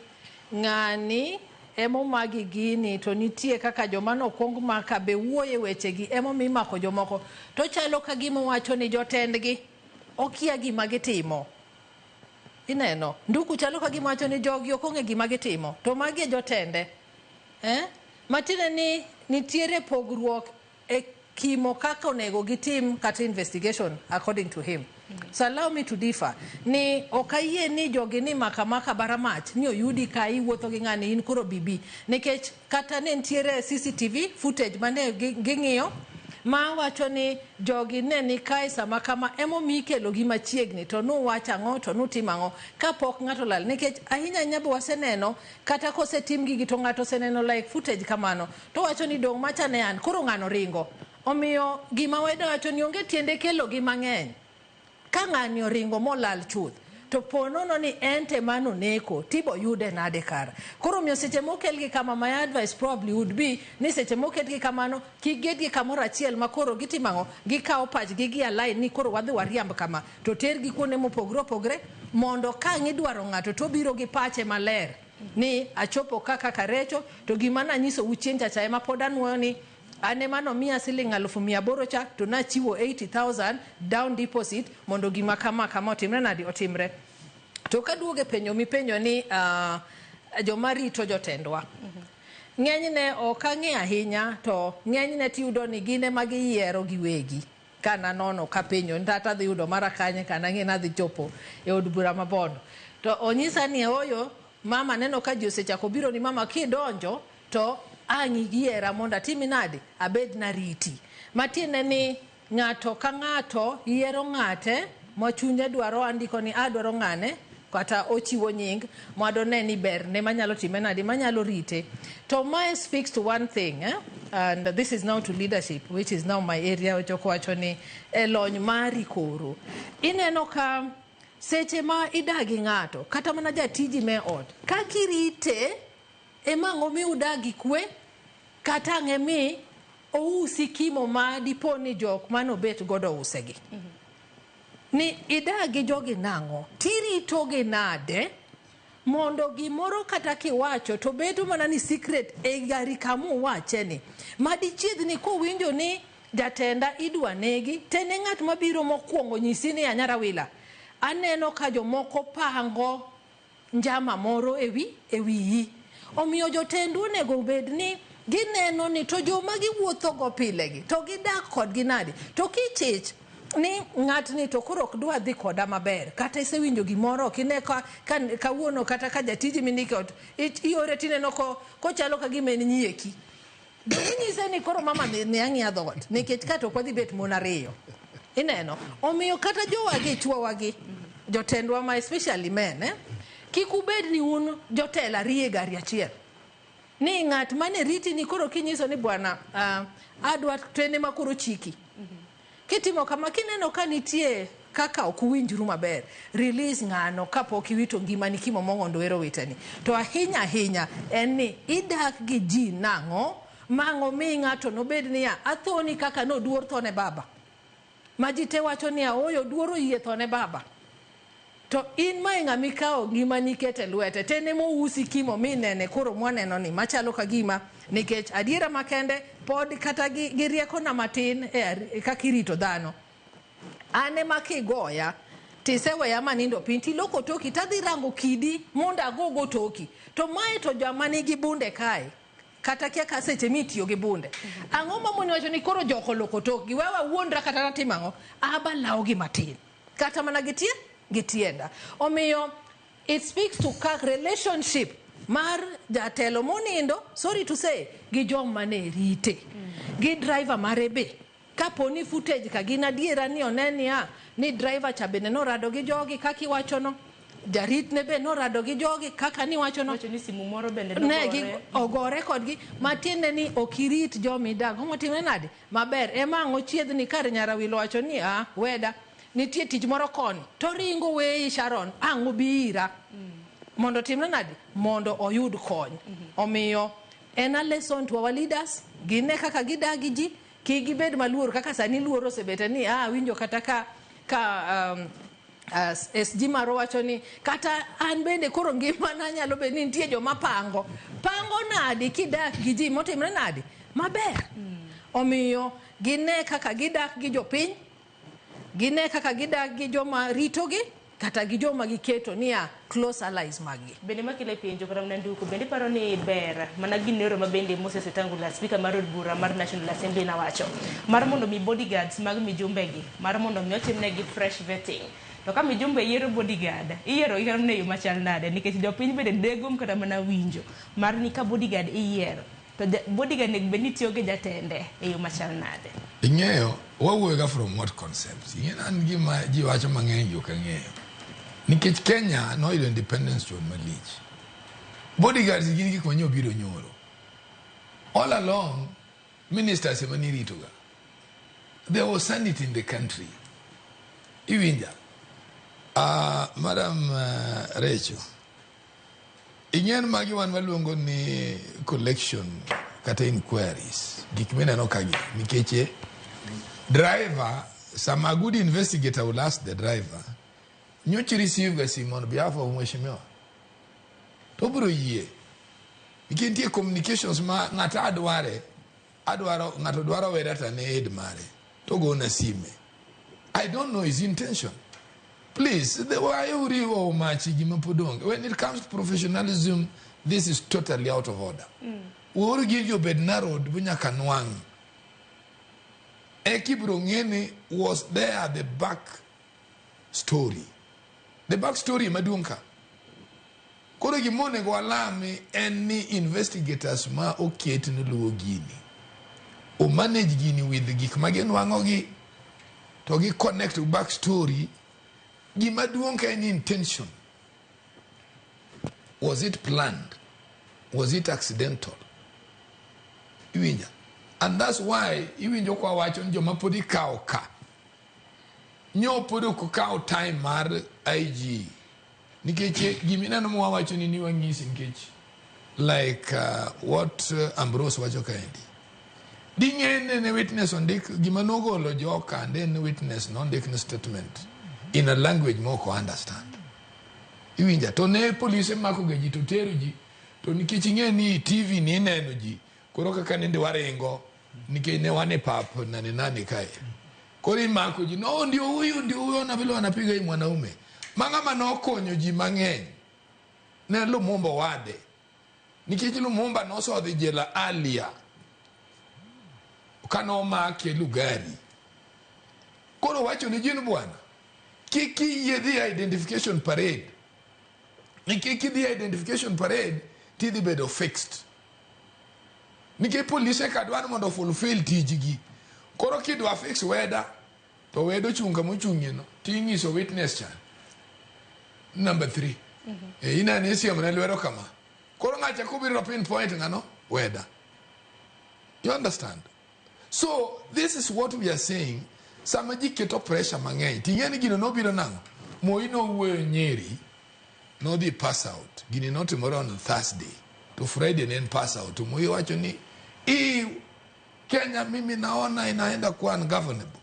ng'ani emomagi gini to nitie kaka joma nokwong maka be wuoye wechegi emomiyo imako jomoko. To chalo ka gima owacho ni jotendgi okia gima gitimo. Ineno, Nduku chalo ka gima wacho ni jogi ok ong'e gima gitimo to magi e jotende. Matiende ni nitiere pogruok e kimo kaka onego gitim kata investigation according to him. So allow me to differ ni ok ayie ni jogi ni makamaka bara mach ni oyudi ka iwuotho gi ng'ani in koro bibi nikech kata ne nitiere CCTV footage mane ging'iyo ma wacho ni jogi ne ni kae sama kama emomiyo ikelogi machiegni to nuwacho ang'o to nutimo ang'o kapok ng'ato olal nikech ahinya ahinya be waseneno kata kosetim gigi to ng'ato oseneno like footage kamano to wacho ni dong' macha ne an koro ng'ano ringo omiyo gima weda wacho ni onge tiende kelogi mang'eny ka ng'ani oringo molal chuth to po nono ni en te mano neko tibo yude nade kara koro omiyo seche mokelgi kama my advice probably would be ni seche moketgi kamano kik getgi kamoro achiel ma koro gitimo ang'o gikawo pachgi gi align ni koro wadhi wariamb kama to tergi kuonde mopogore opogore mondo ka ang' idwaro ng'ato to obiro gi pache maler ni achopo ka kaka recho to gima nanyisou chieng' chacha ema pod anuoyo ni an ema nomiya siling 800,000 cha to nachiwo 80,000 down deposit mondo gima kama kama otimre nadi otimre. To kaduogo e penjo mipenjo ni joma rito jotendwa ng'enyne ok ang'e ahinya to ng'enyne tiyudo ni gin ema giyiero giwegi kananono kapenjo kata adhi yudo mara kanye kana ng'e nadhi chopo e od bura ma Bondo to onyisa ni ooyo mama neno ka ji osechako biro ni mama kidonjo to ang' iyiera mondo atimi nade abed nariti matiende ni ng'ato ka ng'ato yiero ng'ate ma chunye dwaro andiko ni adwaro ng'ane kata ochiwo nying madone ni berne manyalo time nade manyalo rite to mae speaks to one thing And this is now to leadership which is now my area ochoko wacho ni e lony mari koro ineno ka seche ma idagi ng'ato kata mana jatiji me ot kakirite ema ang'o mi udagi kwe kata ang'e mi ousi kimo ma dipo ni jok manobet godo usegi ni idagi jogi nang'o tiritogi nade mondo gimoro kata kiwacho to bedo mana ni secret e gari kamuwache ni madichiegni kowinjo ni jatenda idwa negi tene ng'at mabiro mokwongo nyisi ni anyara wila aneno ka jomoko pango njama moro ewi ewiyi omiyo jotendu onego bed ni gineno ni to joma giwuothogo pilegi to gidak kodgi nade to kichich ni ng'atni to koro ok dwa dhi koda maber kata isewinjo gimoro ok ine ka kawuono kata ka jatiji mindiko ot iore tineno kochalo ka gima en nyieki inyise ni koro mama ne ang'iya dhoot nikech ka to ok wadhi bet mon ariyo ineno omiyo kata jowagi chuowagi jotendwa ma especially men kik ubed ni un jotelo ariyo e gari achiel ni ng'at mane riti ni koro kinyiso ni bwana adwa tene ma koro chiki kitimo kama kineno ka nitie kaka ok uwinjru maber release ng'ano kapok iwito ngimani kimo mong'ondo wero witeni to ahinya ahinya en ni idak gi ji nang'o mang'o mi ng'ato nobed niya athoni kaka noduor thone baba ma ji te wacho niya ooyo duor oyie thone baba to in ma e ng'ama ikawo ngimani ikete lwete tene mousi kimo minene koro mwaneno ni machalo ka gima nikech adiera makende pod kata gi riekona matin e kaka irito dhano an ema kigoya tiseweya manindo piny tiloko toki tadhi rango kidi mondo agogo toki to mae to joma nigi bunde kae kata kia ka seche mitiyo gi bunde ang'o mamoni wacho ni koro jok oloko tokgi wewa wuondra kata natimo ang'o aba lawogi matin kata mana gi tie gi tienda omiyo it speaks to ka relationship mar jatelo monindo sorry to say gi joma ne rite gi driver mare be kapo ni footage ka gin adiera ni one niya ni driver cha bende norado gi jogi kaka iwachono jarit ne be norado gi jogi kaka niwachono ni simu moro bende ne gi ogore kodgi matiende ni ok irit jomidago motimre nade maber ema ang' ochiedhni kar nyarawilo wacho ni a weda nitie tich moro koni to ringo weyi Sharon ang' obi ira mondo otimre nade mondo oyud kony omiyo en a lesson to our leaders gine kaka gidak gi ji kik gibed maluor kaka sani luor osebete ni a winjo kata ka SG maro wacho ni kata an bende koro ngimana nyalo bedo ni nitie joma pango pango nadi kidak gi ji motimre nade maber omiyo gine kaka gidak gi jopiny gine kaka gidak gi joma ritogi kata gi joma giketo niya close allies maggi. Bende makelo penjo kata mana nduku, bende iparo ni ber mana ginero ma bende Moses Wetangula, speaker mar od bura mar National Assembly nawacho mar mondo mi bodyguards mag mijumbegi mar mondo mi otimnegi fresh vetting. To ka mijumbe yiero bodyguard, iyiero gi kata e yo machal nade? Nikech jopiny bende degom kata mana winjo mar ni ka bodyguard iyiero to bodyguard onego bed ni tiyo gi jatende e yo machal nade? Ing'eyo, wawuoyo ga from what concepts? Ing'eyo an gima ji wacho mang'eny ok ang'eyo. Nikech Kenya noyudo independence chon malich. Bodyguards gin gik manye obiro nyoro. All along, ministers ema niritoga. There was sanity in the country. Iwinja. Madam Rachel, ing'en magi wan waluongo ni collection kata inquiries. Gik mineno kagi. Nikech driver, sama good investigator will ask the driver, nyocha receive ga simu on behalf of mheshimiwa. To obiro yie. Nikech nitie communications ma ng'ato adware, adwaro ng'ato dwaro weda to ne aide mare. To gona sime. I don't know his intention. Please, why uriwo machi gima pod onge? When it comes to professionalism, this is totally out of order. Uhuru gigi obed narrowed bu nyaka nwang'. Eka ibiro ng'e ni was there the back story. The back story maduong' ka. Koro gima onego walami en ni investigators ma oket ni luwo gini. O manage gini with gik ma ginwang'o gi to gi connect back story. Gima duong' ka en intention. Was it planned? Was it accidental? Iwinja. And that's why iwinjo kwa wacho ni joma pod ikawo ka. Nyo pod ok okawo time mar IG. Nikech gimineno mwawacho ni wang'isi nikech like what Ambrose wacho kaendi. Ding'e ne witness ondik gima nogolo joka and then witness nondik ni statement in a language moko understand. Iwinja to ne polise mako ga ji to tero ji to nikech ing'e ni TV ni ineno ji koro kaka nende waringo nikech ne wan e pap nane nane kae. Koro imako ji no ndio huyu ndio huyo na vile wanapiga hii mwanaume. Mang'ama nokonyo ji mang'eny ne Lumumba wade. Nikech Lumumba nosodhi jela earlier kanomake Lugari. Koro wacho ni jin bwana kik iyie dhi identification parade. Nikech kidhi identification parade tidhi bedo fixed. Nikech polise ka dwaro mondo fulfill tijgi. Koro kidwa fix weda to wedo ochung' kama ochung'ie no ting'iso witness cha. Number 3. E inene isiemo ne lwedo kama. Koro ng'acha kobiro pinpoint ng'ano weda. You understand? So this is what we are saying. Sama ji keto pressure mang'eny ting'e ni gino nobiro nang'o? Moi nowuoyo Nyeri nodhi pass out. Gini notimore on Thursday. To Friday ne en pass out. To Moi wacho ni hii Kenya mimi naona inaenda kuwa ungovernable.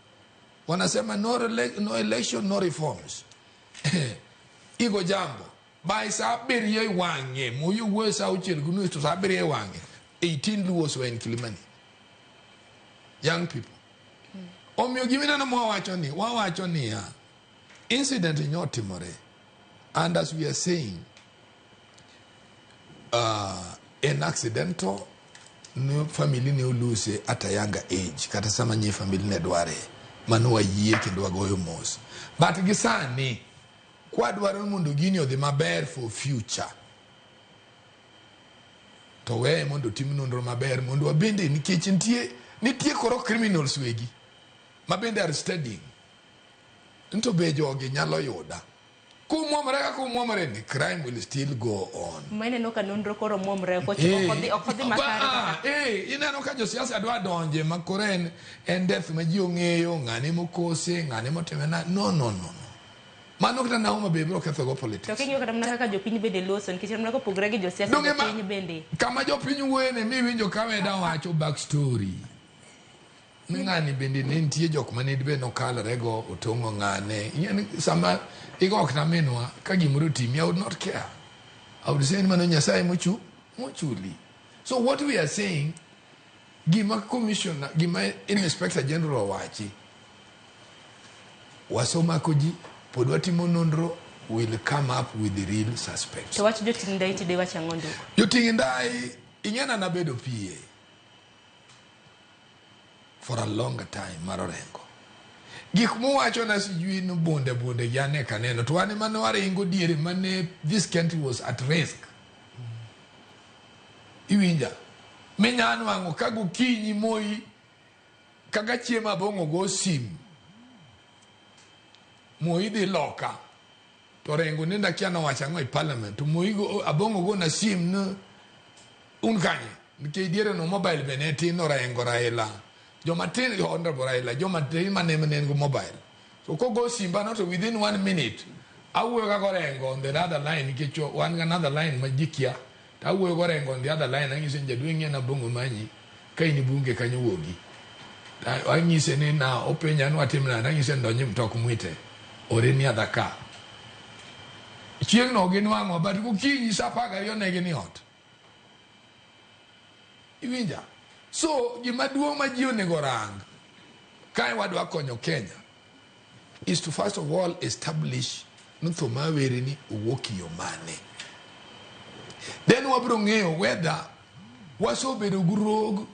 Wanasema no election, no reforms. Igo jambo. By saa abiriyo e wang'e, Moi owuoyo saa auchiel gi nus to saa abiriyo e wang'e. 18 Luos were in Kilimani. Young people. Omiyo gimineno mwawacho ni, wawacho niya, incident nyotimore. And as we are saying, an accidental no family ne olose at a younger age kata sama nye family ne dware mano wayie kendo wagoyo mos but gi sani kwadwaro mondo gini odhi maber for future to weye mondo tim nonro maber mondo wabende nikech nitie koro criminals wegi ma bende are studying to be jogi nyalo yuda kumwomre kaka umwomre ni crime will still go on. Ma ineno ka nonro koro mwomre ok odhi makare kaka ineno ka josiasa dwa donje ma koro en death ma ji ong'eyo ng'ane mokose ng'ane motime na no no no no mano kata na Homa Bay biro ketho go politics. To king'iyo kata mana kaka jopiny bende loso nikech mana kopogore gi josiasa jopiny bende kama jopiny wuoye mi winjo ka weda wacho back story ni ng'ani bende ne nitie jok mane be nokalore go otong'o ng'ane. Ing'e sama igo kata minwa ka gimoro otimi I would not care. I would say ni mano Nyasaye mochuli. So what we are saying, gima commissioner, gima inspector general owachi, wasomako ji, pod watimo nonro, will come up with the real suspects. To wach joting' ndai to diwach ang'o Nduku? Joting' ndai ing'ena nabedo PA for a longer time mar Orengo. Gik muwacho na sijui ni bunde bunde gi ane kaneno to wan ema ne waringo diere mane this country was at risk. Iwinja? Minya nwang'o ka gokinyi Moi kaka chiemo abong'o go sim. Moi dhi loka. To Orengo nenda kia nowacho ang'o e parliament. To Moi go, abong'o go na sim ne un kanye? Nikech diere no mobile be ne tin Orengo Raila. Joma tin Honorable Raila, joma tin mane ne go mobile. So kogo simba no to within 1 minute awuoyo ga Orengo on the other line nikech wan ga another line ma ji kia. To awuoyo go Orengo on the other line ang'ise ni jaduong' ng'e nabong'o manyi ka in bunge kanyo wuogi. Ang'ise ni na openja ni watim nade ang'ise ni donj e mtok mwite ore ni other car. Chieng' no ginwang'o but gokinyi sa 12 ne gin e ot. Iwinja? So gima duong' ma ji onego rang kae wadwa konyo Kenya is to first of all establish ni tho ma were ni owuok e yo mane. Then wabiro ng'eyo whether wasebedo gi rogue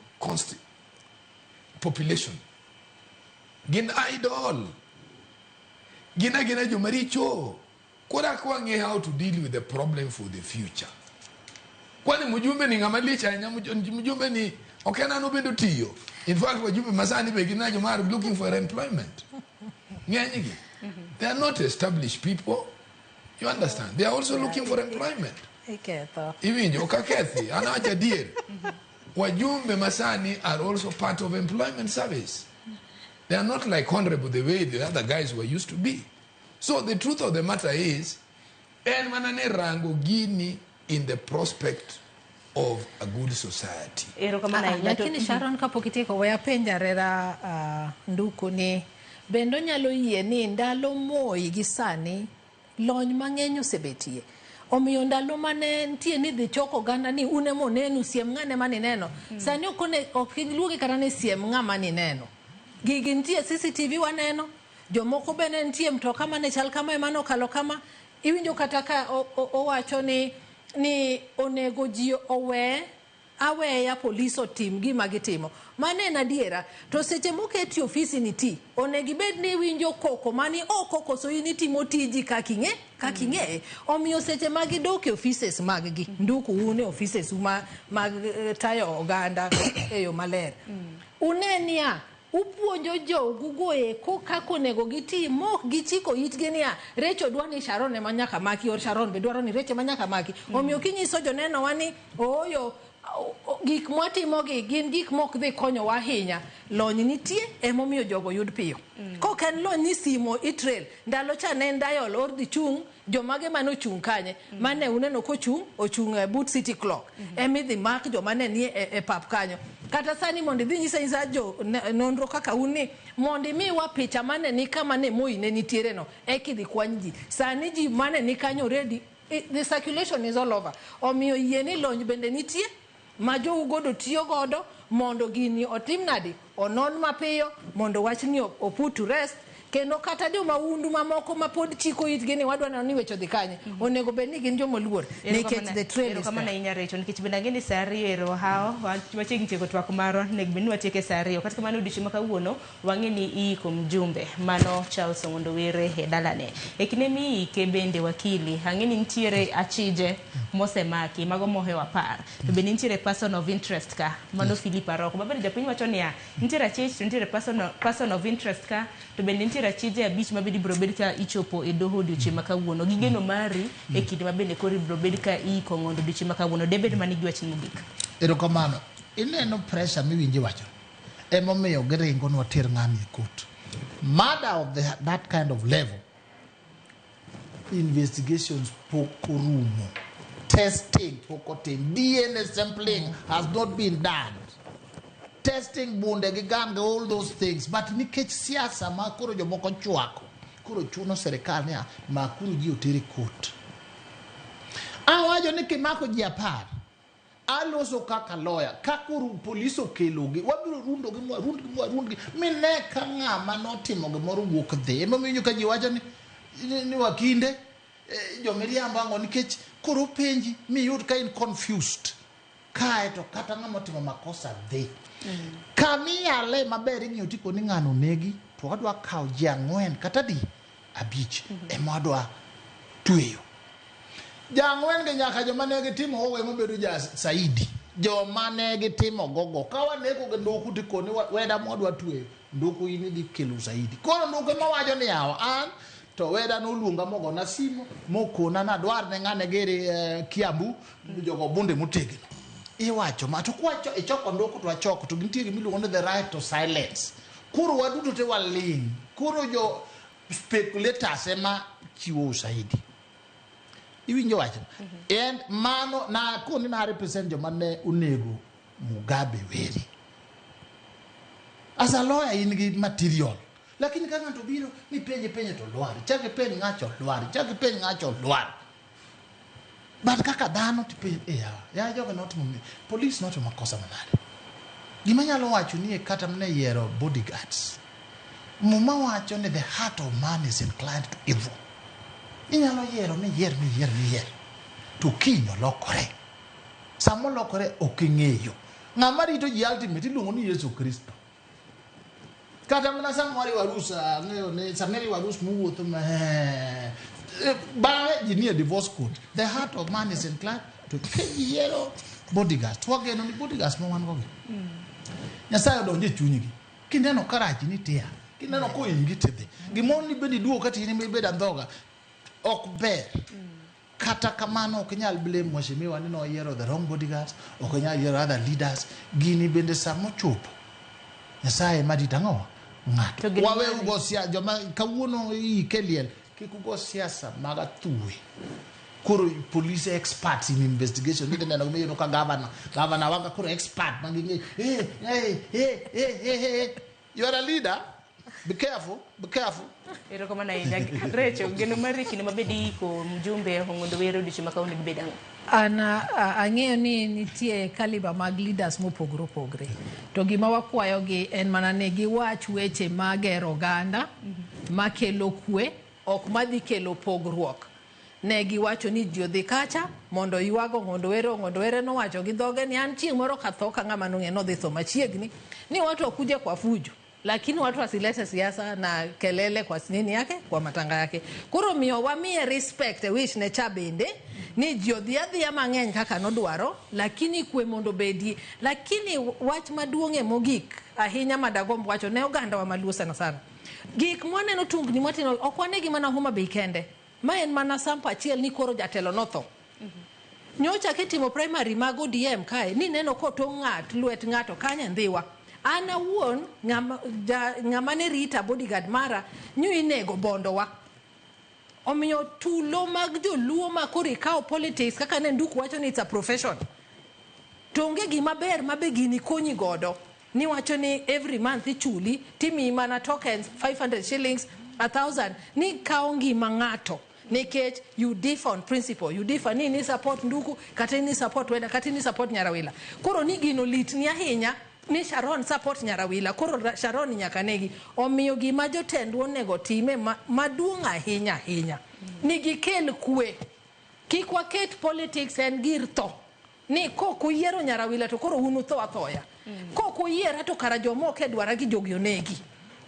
population. Gin idol. Gin agina jomaricho. Koro ka wang'e how to deal with the problem for the future. Kwani mjumbe ni ng'ama lich ahinya, mjumbe ni ok en an obendo tiyo. In fact, wajumbe masani be gin joma are looking for employment. Ng'enygi. They are not established people. You understand? They are also looking for employment. Iketho. Iwinjo, ok akethi, an awacho adier. Wajumbe masani are also part of employment service. They are not like honorable the way the other guys were used to be. So the truth of the matter is, en mana ne rango gini in the prospect of a good society. Erokamano ahinya. Lakini Sharon, kapok itieko, we apenj Arera Nduku ni bende onyalo yie ni ndalo Moi gi sani lony mang'eny osebetie. Omiyo ndalo mane nitie ni dhi choko oganda ni un ema onenu, siem ng'ane manineno. Sani ok iluongi kata ni siem ng'ama nineno. Gigi nitie CCTV waneno, jomoko bende nitie mtoka mane chal kama ema nokalo kama. Iwinjo kata ka owacho ni onego ji owe aweya polis otim gima gitimo. Mano en adiera. To seche moketi ofisi ni ti, onego ibed ni iwinjo koko mani oko koso in itimo tiji kaka ing'e, kaka ing'eye. Omiyo seche ma gidok e offices mag gi, Nduku un e offices mag tayo oganda e yo maler. Une niya, upuonjo jogu eko kaka onego giti mok gichiko itgi niya, Recho dwa ni Sharon ema nyaka maki, or Sharon be dwaro ni Recho ema nyaka maki. Omiyo kinyiso joneno wa ni ooyo, gik mwatimogi gin gik mok dhi konyowa ahinya. Lony nitie emomiyo jogo yud piyo. Kok en lony ni simo itrail, ndalo cha ne en dial or dhi chung', jomage mane ochung' kanye, mane uneno kochung', ochung' e but City Clock. Ema idhi mak joma ne nie e pap kanyo. Kata sani mondo idhi nyisa nyisa jo nonro kaka un ni mondo imiwa picha mane ni kama ne Moi ne nitiere no, eka idhi kwany ji. Sani ji mane ni kanyo already, the circulation is all over. Omiyo yie ni lony bende nitie ma jougodo tiyo godo mondo gini otim nadi, onon mapiyo mondo wachni o put to rest. Kendo kata jomahundu mamoko ma pod chiko itgi ni wadwa neno ni weche odhi kanye, onego bed ni gin joma oluor nikech the trail is Erokamano there. ahinya Recho, nikech bende ang'e ni sa 2 ero hawo wachiegni tieko twak marwa, onego bed ni watieke sa 2. Kata kamano odiochieng' ma kawuono wang'e ni iiko mjumbe mano Charles Ong'ondo Were e dalane. E kinde miike bende wakili, ang'e ni nitiere achije mosemaki mago mohewo 10 to bende nitiere person of interest ka mano Philip Aroko. Ma bende japiny wacho niya, nitiere achich to nitiere person of interest ka to bende nitiere achije 5 ma bende ibiro bed ka ichopo e doho odiochieng' ma kawuono. Gi geno mari e kinde ma bende koro ibiro bed ka iiko Ong'ondo odiochieng' ma kawuono. Debed mana gi wachni mogik. Erokamano. Ineno pressure miwinjo iwacho. Emomiyo giringo ni water ng'ani e court. Murder of that kind of level, investigations pok orumo. Testing pok otim. DNA sampling has not been done. Testing bunde gi gun gi all those things. But nikech siasa ma koro jomoko chwako, koro chuno sirikal niya, makuru ji oter e court. Awacho ni kimako ji 10, aloso kaka lawyer, ka koro polis okelogi, wabiro rundogi mwarundgi mwarundgi, mine ka ng'ama notimo gimoro wuok dhi. Emomiyo ka ji wacho ni wakinde, Jomiriambo ang'o nikech koro penji miyud ka in confused kae to kata ng'ama otimo makosa dhi kamiyale maber ing'iyo tiko ni ng'ano negi to wadwa kawo ji ang'wen kata di abich ema wadwa tweyo jang'wen gi nyaka joma ne gitimo gogo ema bedo ja saidi joma ne gitimo gogo ka waneko gi nduku tikoni weda mwadwa tweyo nduku in idhi kelo usaidi koro nduku ema wacho ni yawa an to weda noluonga mogona simu mokona nadwar ne ng'ane giri Kiambu jogo bunde motegno iwacho ma to kwacho ichoko nduku to achoko to gintie gima iluongo ni the right to silence koro waduto te waling koro jo speculators ema chiwo usaidi iwinjo wachno en mano na koni na represent joma ne onego Mugabe Were as a lawyer in gi material lakini ka ng'ato biro mipenje penje to lwar chak ipenj ng'acho lwar chak ipenj ng'acho lwar but kaka dhano tipenj e ya ya jogo notimo police notimo makosa manade gima nyalo wacho ni e kata mana e yiero bodyguards muma wacho ni the heart of man is inclined to evil inyalo yiero miyier miyier miyier to kiny olokore sama olokore ok ing'eyo ng'ama rito ji ultimate iluongo ni Yesu Kristo kata mana sama wariwo arus ang'eyo ni sama iriwo arus muwuotho ma bang'e ji nie divorce court the heart of man is inclined to ka ji yiero bodyguards to wageno ni bodyguards ma wan go gi Nyasaye odonjo e chunygi kineno ka rach ni tia kineno koingi tidhi gimoro ni bende iduogo kata in ema ibedo andhoga ok ber kata kamano ok inyal blame mheshimiwa ni noyiero the wrong bodyguards ok inyal yiero other leaders gini bende sama ochopo nyasaye ema rito ang'owa ng'ato To gini wawe mari- ugo siasa joma kawuono iike liel kik ugo siasa mag athuwe koro police experts in investigation nidhi neno gima ka governor governor wanga koro expert maging'e eh eh eh eh eh eh you are a leader be careful be careful Erokamano ahinya. Recho, geno mari e kinde mabed iiko mjumbe Ong'ondo Were odiochieng' ma kawuono dibed ang'o? An ang'eyo ni nitie caliber mag leaders mopogore opogore. To gima wakwayogi en mana ni giwach weche magero oganda, makelo kwe, ok madhi kelo pogruok. Ne giwacho ni ji odhi kacha mondo oyuag Ong'ondo Were. Ong'ondo Were nowacho gi dhoge ni an chieng' moro katho ka ng'ama nong'e nodhi tho machiegni ni watu wakuje kwa fujo lakini watu wasilete siasa na kelele kwa nini yake kwa matanga yake. Koro miyo wamiye respect e wish ne cha bende ni ji odhi adhiya mang'eny kaka nodwaro lakini kwe mondo obedie. Lakini wach maduong'e mogik ahinya madagomb wacho ne oganda wa maluo sana sana. Gik mwaneno tungni mwatimo ok wane gi mana Homa Bay kende. Ma en mana sample achiel ni koro jatelo notho. Nyocha kitimo primary mag ODM kae nineno kotong' ng'at lwet ng'ato kanye Ndhiwa. An awuon ng'ama, ja, ng'ama ne rita bodyguard mara nyo inego bondowa. Omiyo tulo mag joluo ma koro ikawo politics kaka ne Nduku wacho ni it's a profession. To onge gima ber ma be gini konyi godo. Niwacho ni every month ichuli timiyi mana tokens 500 shillings 1000 ni kawo ngima ng'ato nikech you differ on principle you differ ni ni support Nduku kata ni support Weda kata ni support Nyarawila koro ni gino litni ahinya ni Sharon support Nyarawila koro Sharon nyaka negi omiyo gima jotendwa onego time maduong' ahinya ahinya ni gikel kwe kik waket politics en gir tho ni kok uyiero Nyarawila to koro un utho athoya kok uyiera to kara joma ok e dwara gi jogi onegi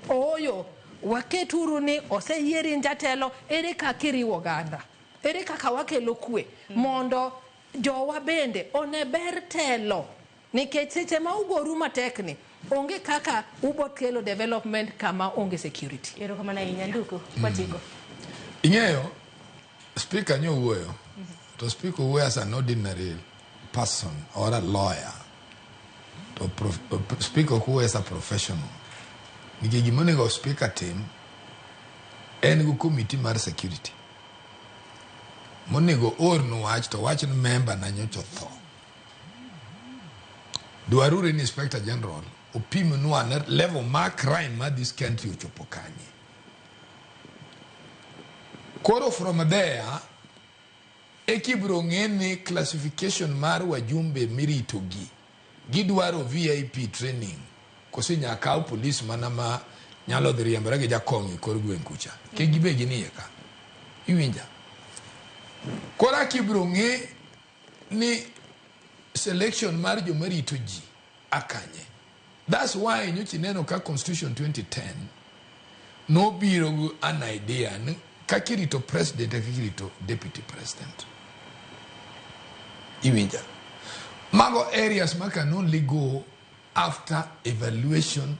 ooyo waketuru ni oseyieri in jatelo ere kaka iriwo oganda ere kaka wakelo kwe mondo jowa bende one ber telo nikech seche ma ugoru matek ni onge kaka ubo kelo development kama onge security. Erokamano ahinya Nduku, kwatieko. Ing'eyo, speaker nyo wuoyo to speaker wuoyo as an ordinary person or a lawyer to speaker ok wuoyo as a professional nikech gima onego speaker tim en go committee mar security monego ornu wach to wach ni member na nyocha otho dwaruru ni inspector general opimnu ane level mar crime ma this country ochopo kanye koro from there ekibiro ng'e ni classification mar wajumbe mirito gi gidwaro VIP training kose nyaka kaw police mana ma nyalo dhi riembore gi jakong' e kor gweng' kucha kik gibe ginie ka iwinja Koro kibiro ng'e ni selection mar joma rito ji akanye. That's why nyocha ineno ka Constitution 2010 nobiro gi an idea ni kaka irito president e kaka irito deputy president. Iwinja? Mago areas ma can only go after evaluation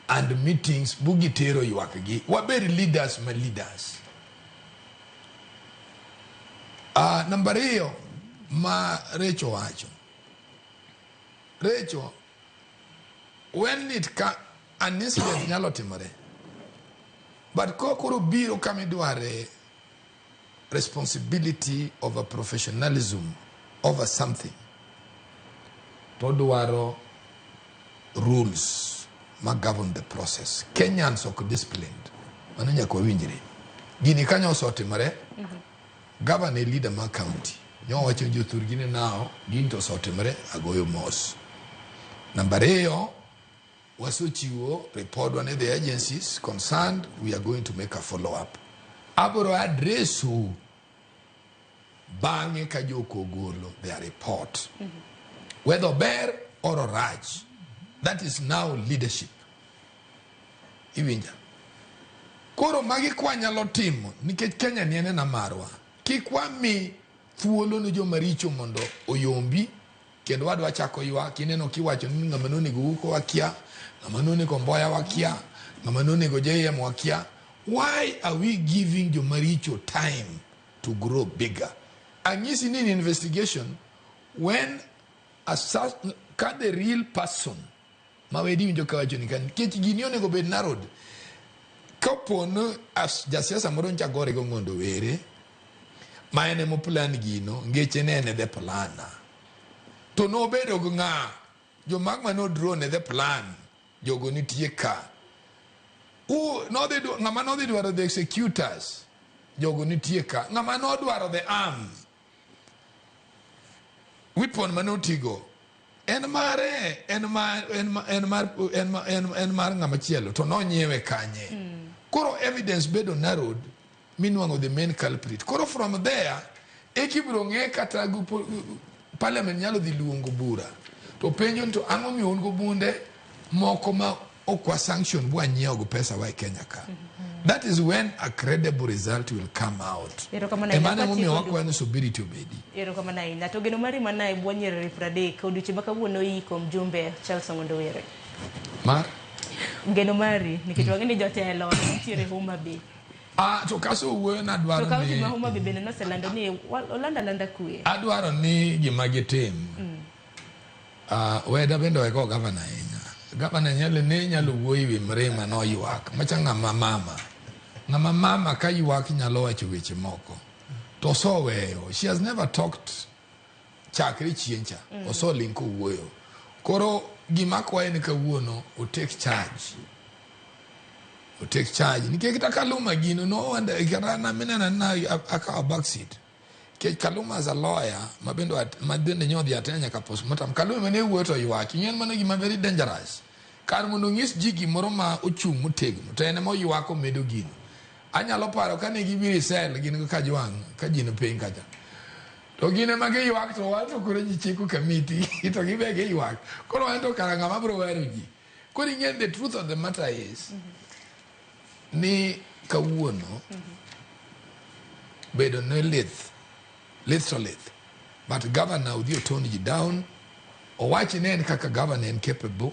and meetings bugitero ywak gi. Wabed leaders ma leaders. Namba ariyo ma Recho wacho. Recho, when it ka an incident nyalo timore. But kokoro biro kama idware responsibility over professionalism over something. To dwaro rules ma govern the process. Kenyans ok disciplined. Mano nyaka wawinjre. Gini kanyo osetimore, governor e leader mar county. Nyowacho ni jothurgi ni now, gini to osetimore, agoyo mos. Namba ariyo, wasechiwo report ne the agencies concerned, we are going to make a follow up. Abiro address u bang'e ka jok ogolo their report. Whether ber or orach, that is now leadership. Iwinja? Koro magi kwanyalo timo nikech Kenya ni en marwa. Kik wami thuolo ne joma richo mondo oyombi kendo wadwa chako ywak ineno kiwacho ni ng'ama nonego Uko wakia, ng'ama nonego Mboya wakia, ng'ama nonego JM wakia. Why are we giving joma richo time to grow bigger? Anyisi ni in investigation when a ka the real person ma wedi winjo kawacho ni kan nikech gini onego bed narrowed kapo ni jasiasa moro ncha gore go Ng'ondo Were ma en emo plan gino ngeche ne en the planner to nobedo gi ng'a jomak mane odraw ne the plan jogo nitie ka ng'ama nodhi dwaro the executors jogo nitie ka ng'ama nodwaro the arm weapon mane otigo en mare en mar en ma- en mar en ma- en en mar ng'ama chielo to nonyiewe kanye koro evidence bedo narrowed minwang'o the main culprit koro from there ekibiro ng'e kata parliament nyalo dhi luongo bura to penjo ni to ang'o miyo un go bunde moko ma ok wa sanction bwanyiewo go pesa wa e Kenya ka that is when a credible result will come out Erokamano ahinya. emano emomiyo Kwatieko wakwayo ni sobriety obedi Erokamano ahinya. To geno mari mana e bwo nyiriri 30 odiochieng' ma kawuono iko mjumbe Charles Ong'ondo Were. mar Geno mari nikech wang'e ni jotelo nitiere Homa Bay. To kaso wuoyo To nadwaro kaunti ni ma Homa Bay bende noselando ni olando alanda kwe. Adwaro ni gima gitim weda bende wego gavana ahinya. Gavana nyalo ne nyalo wuoyo ewi mrima noywak macha ng'ama mama. Ng'ama mama ka ywak nyalo wacho weche moko. To oseweyo. She has never talked chakre chien cha. Oseling kowuoyo. Koro gima kwaye ni kawuono o take charge. O take charge. Nikech kata Kaluma gino no wonder kata na minena na akawo back seat. Nikech Kaluma as a lawyer ma bende ma bende nyodhi atena nyaka postmortem. Kaluma mane wuoyo to ywak. Ing'e mano gima very dangerous. Kar mondo onyis ji gimoro ma ochung' motegno to en ema oywak omedo gino. Anyalo paro kane gibiro e cell gin go Kajwang' ka ji ni piny kacha. To gin ema giywak to wan to koro ji chiko kamiti to gibe giywak. Koro wan to kara ng'ama biro wero ji. Koro ing'e the truth of the matter is ni kawuono bedo ne lith lith to lith but governor odhi otone ji down owach ni en kaka governor en capable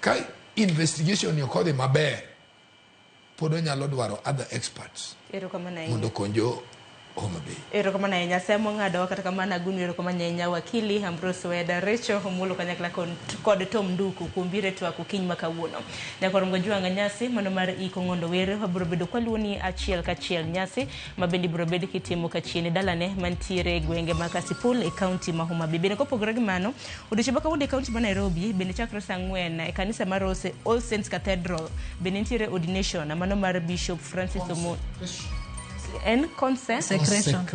ka investigation ni ok odhi maber pod onyalo dwaro other experts Erokamano ahinya. mondo okony jo Homa Bay. Erokamano ahinya. Semo ng'ado kata kamano agunu erokamano ahinya wakili Ambrose Weda, Recho Omolo kanyakla kod Tom Nduku kuom biro e twak okinyi ma kawuono. Nyaka warom Jwang' nyasi mano mar iko Ng'ondo Were wabiro bedo kwaluoni achiel kachiel nyasi ma bende ibiro bed kitimo kachien e dalane mantiere e gwenge ma Kasipul e kaunti ma Homa Bay. Bende kopogore gi mano, odiochieng' ma kawuono e kaunti ma Nairobi bende chakre saa 4 e kanisa mar All Saints Cathedral bende nitiere ordination mano mar Bishop Francis Omo En Consecration.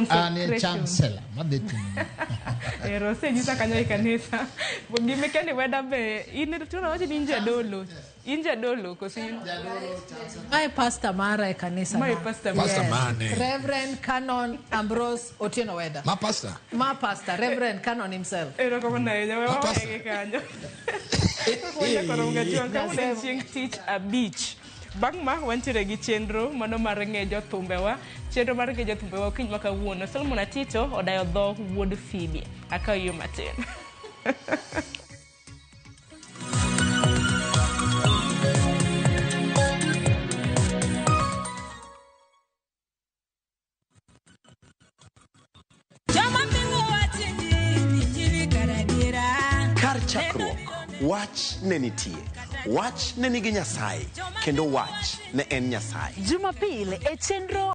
An e chancellor madhi timo. Ero osenyisa kanyo e kanisa. Gima ikia ni weda be in to wacho ni in jadolo. In jadolo koso in? Mae pastor mara e kanisa. Mae na. pastor Pastor Yes. mane? Reverend Canon Ambrose Otieno Weda. Ma pastor? Ma pastor, Reverend Canon himself. Erokamano ahinya, we waweye kanyo. Koro Gajuang, kawuono en chieng' tich abich. Bang' ma wantiere gi chenro mano mar ng'e jothumbewa. Chenro mar ng'e jothumbewa okinyi ma kawuono. Solomon Atito odayo dho wuod Phoebe. Akaw yo matin. Joma pingo wach injili, injili kar adiera. Kar chakruok, wach ne nitie. Wach ne nigi Nyasaye, kendo wach ne en Nyasaye. Jumapil e chenro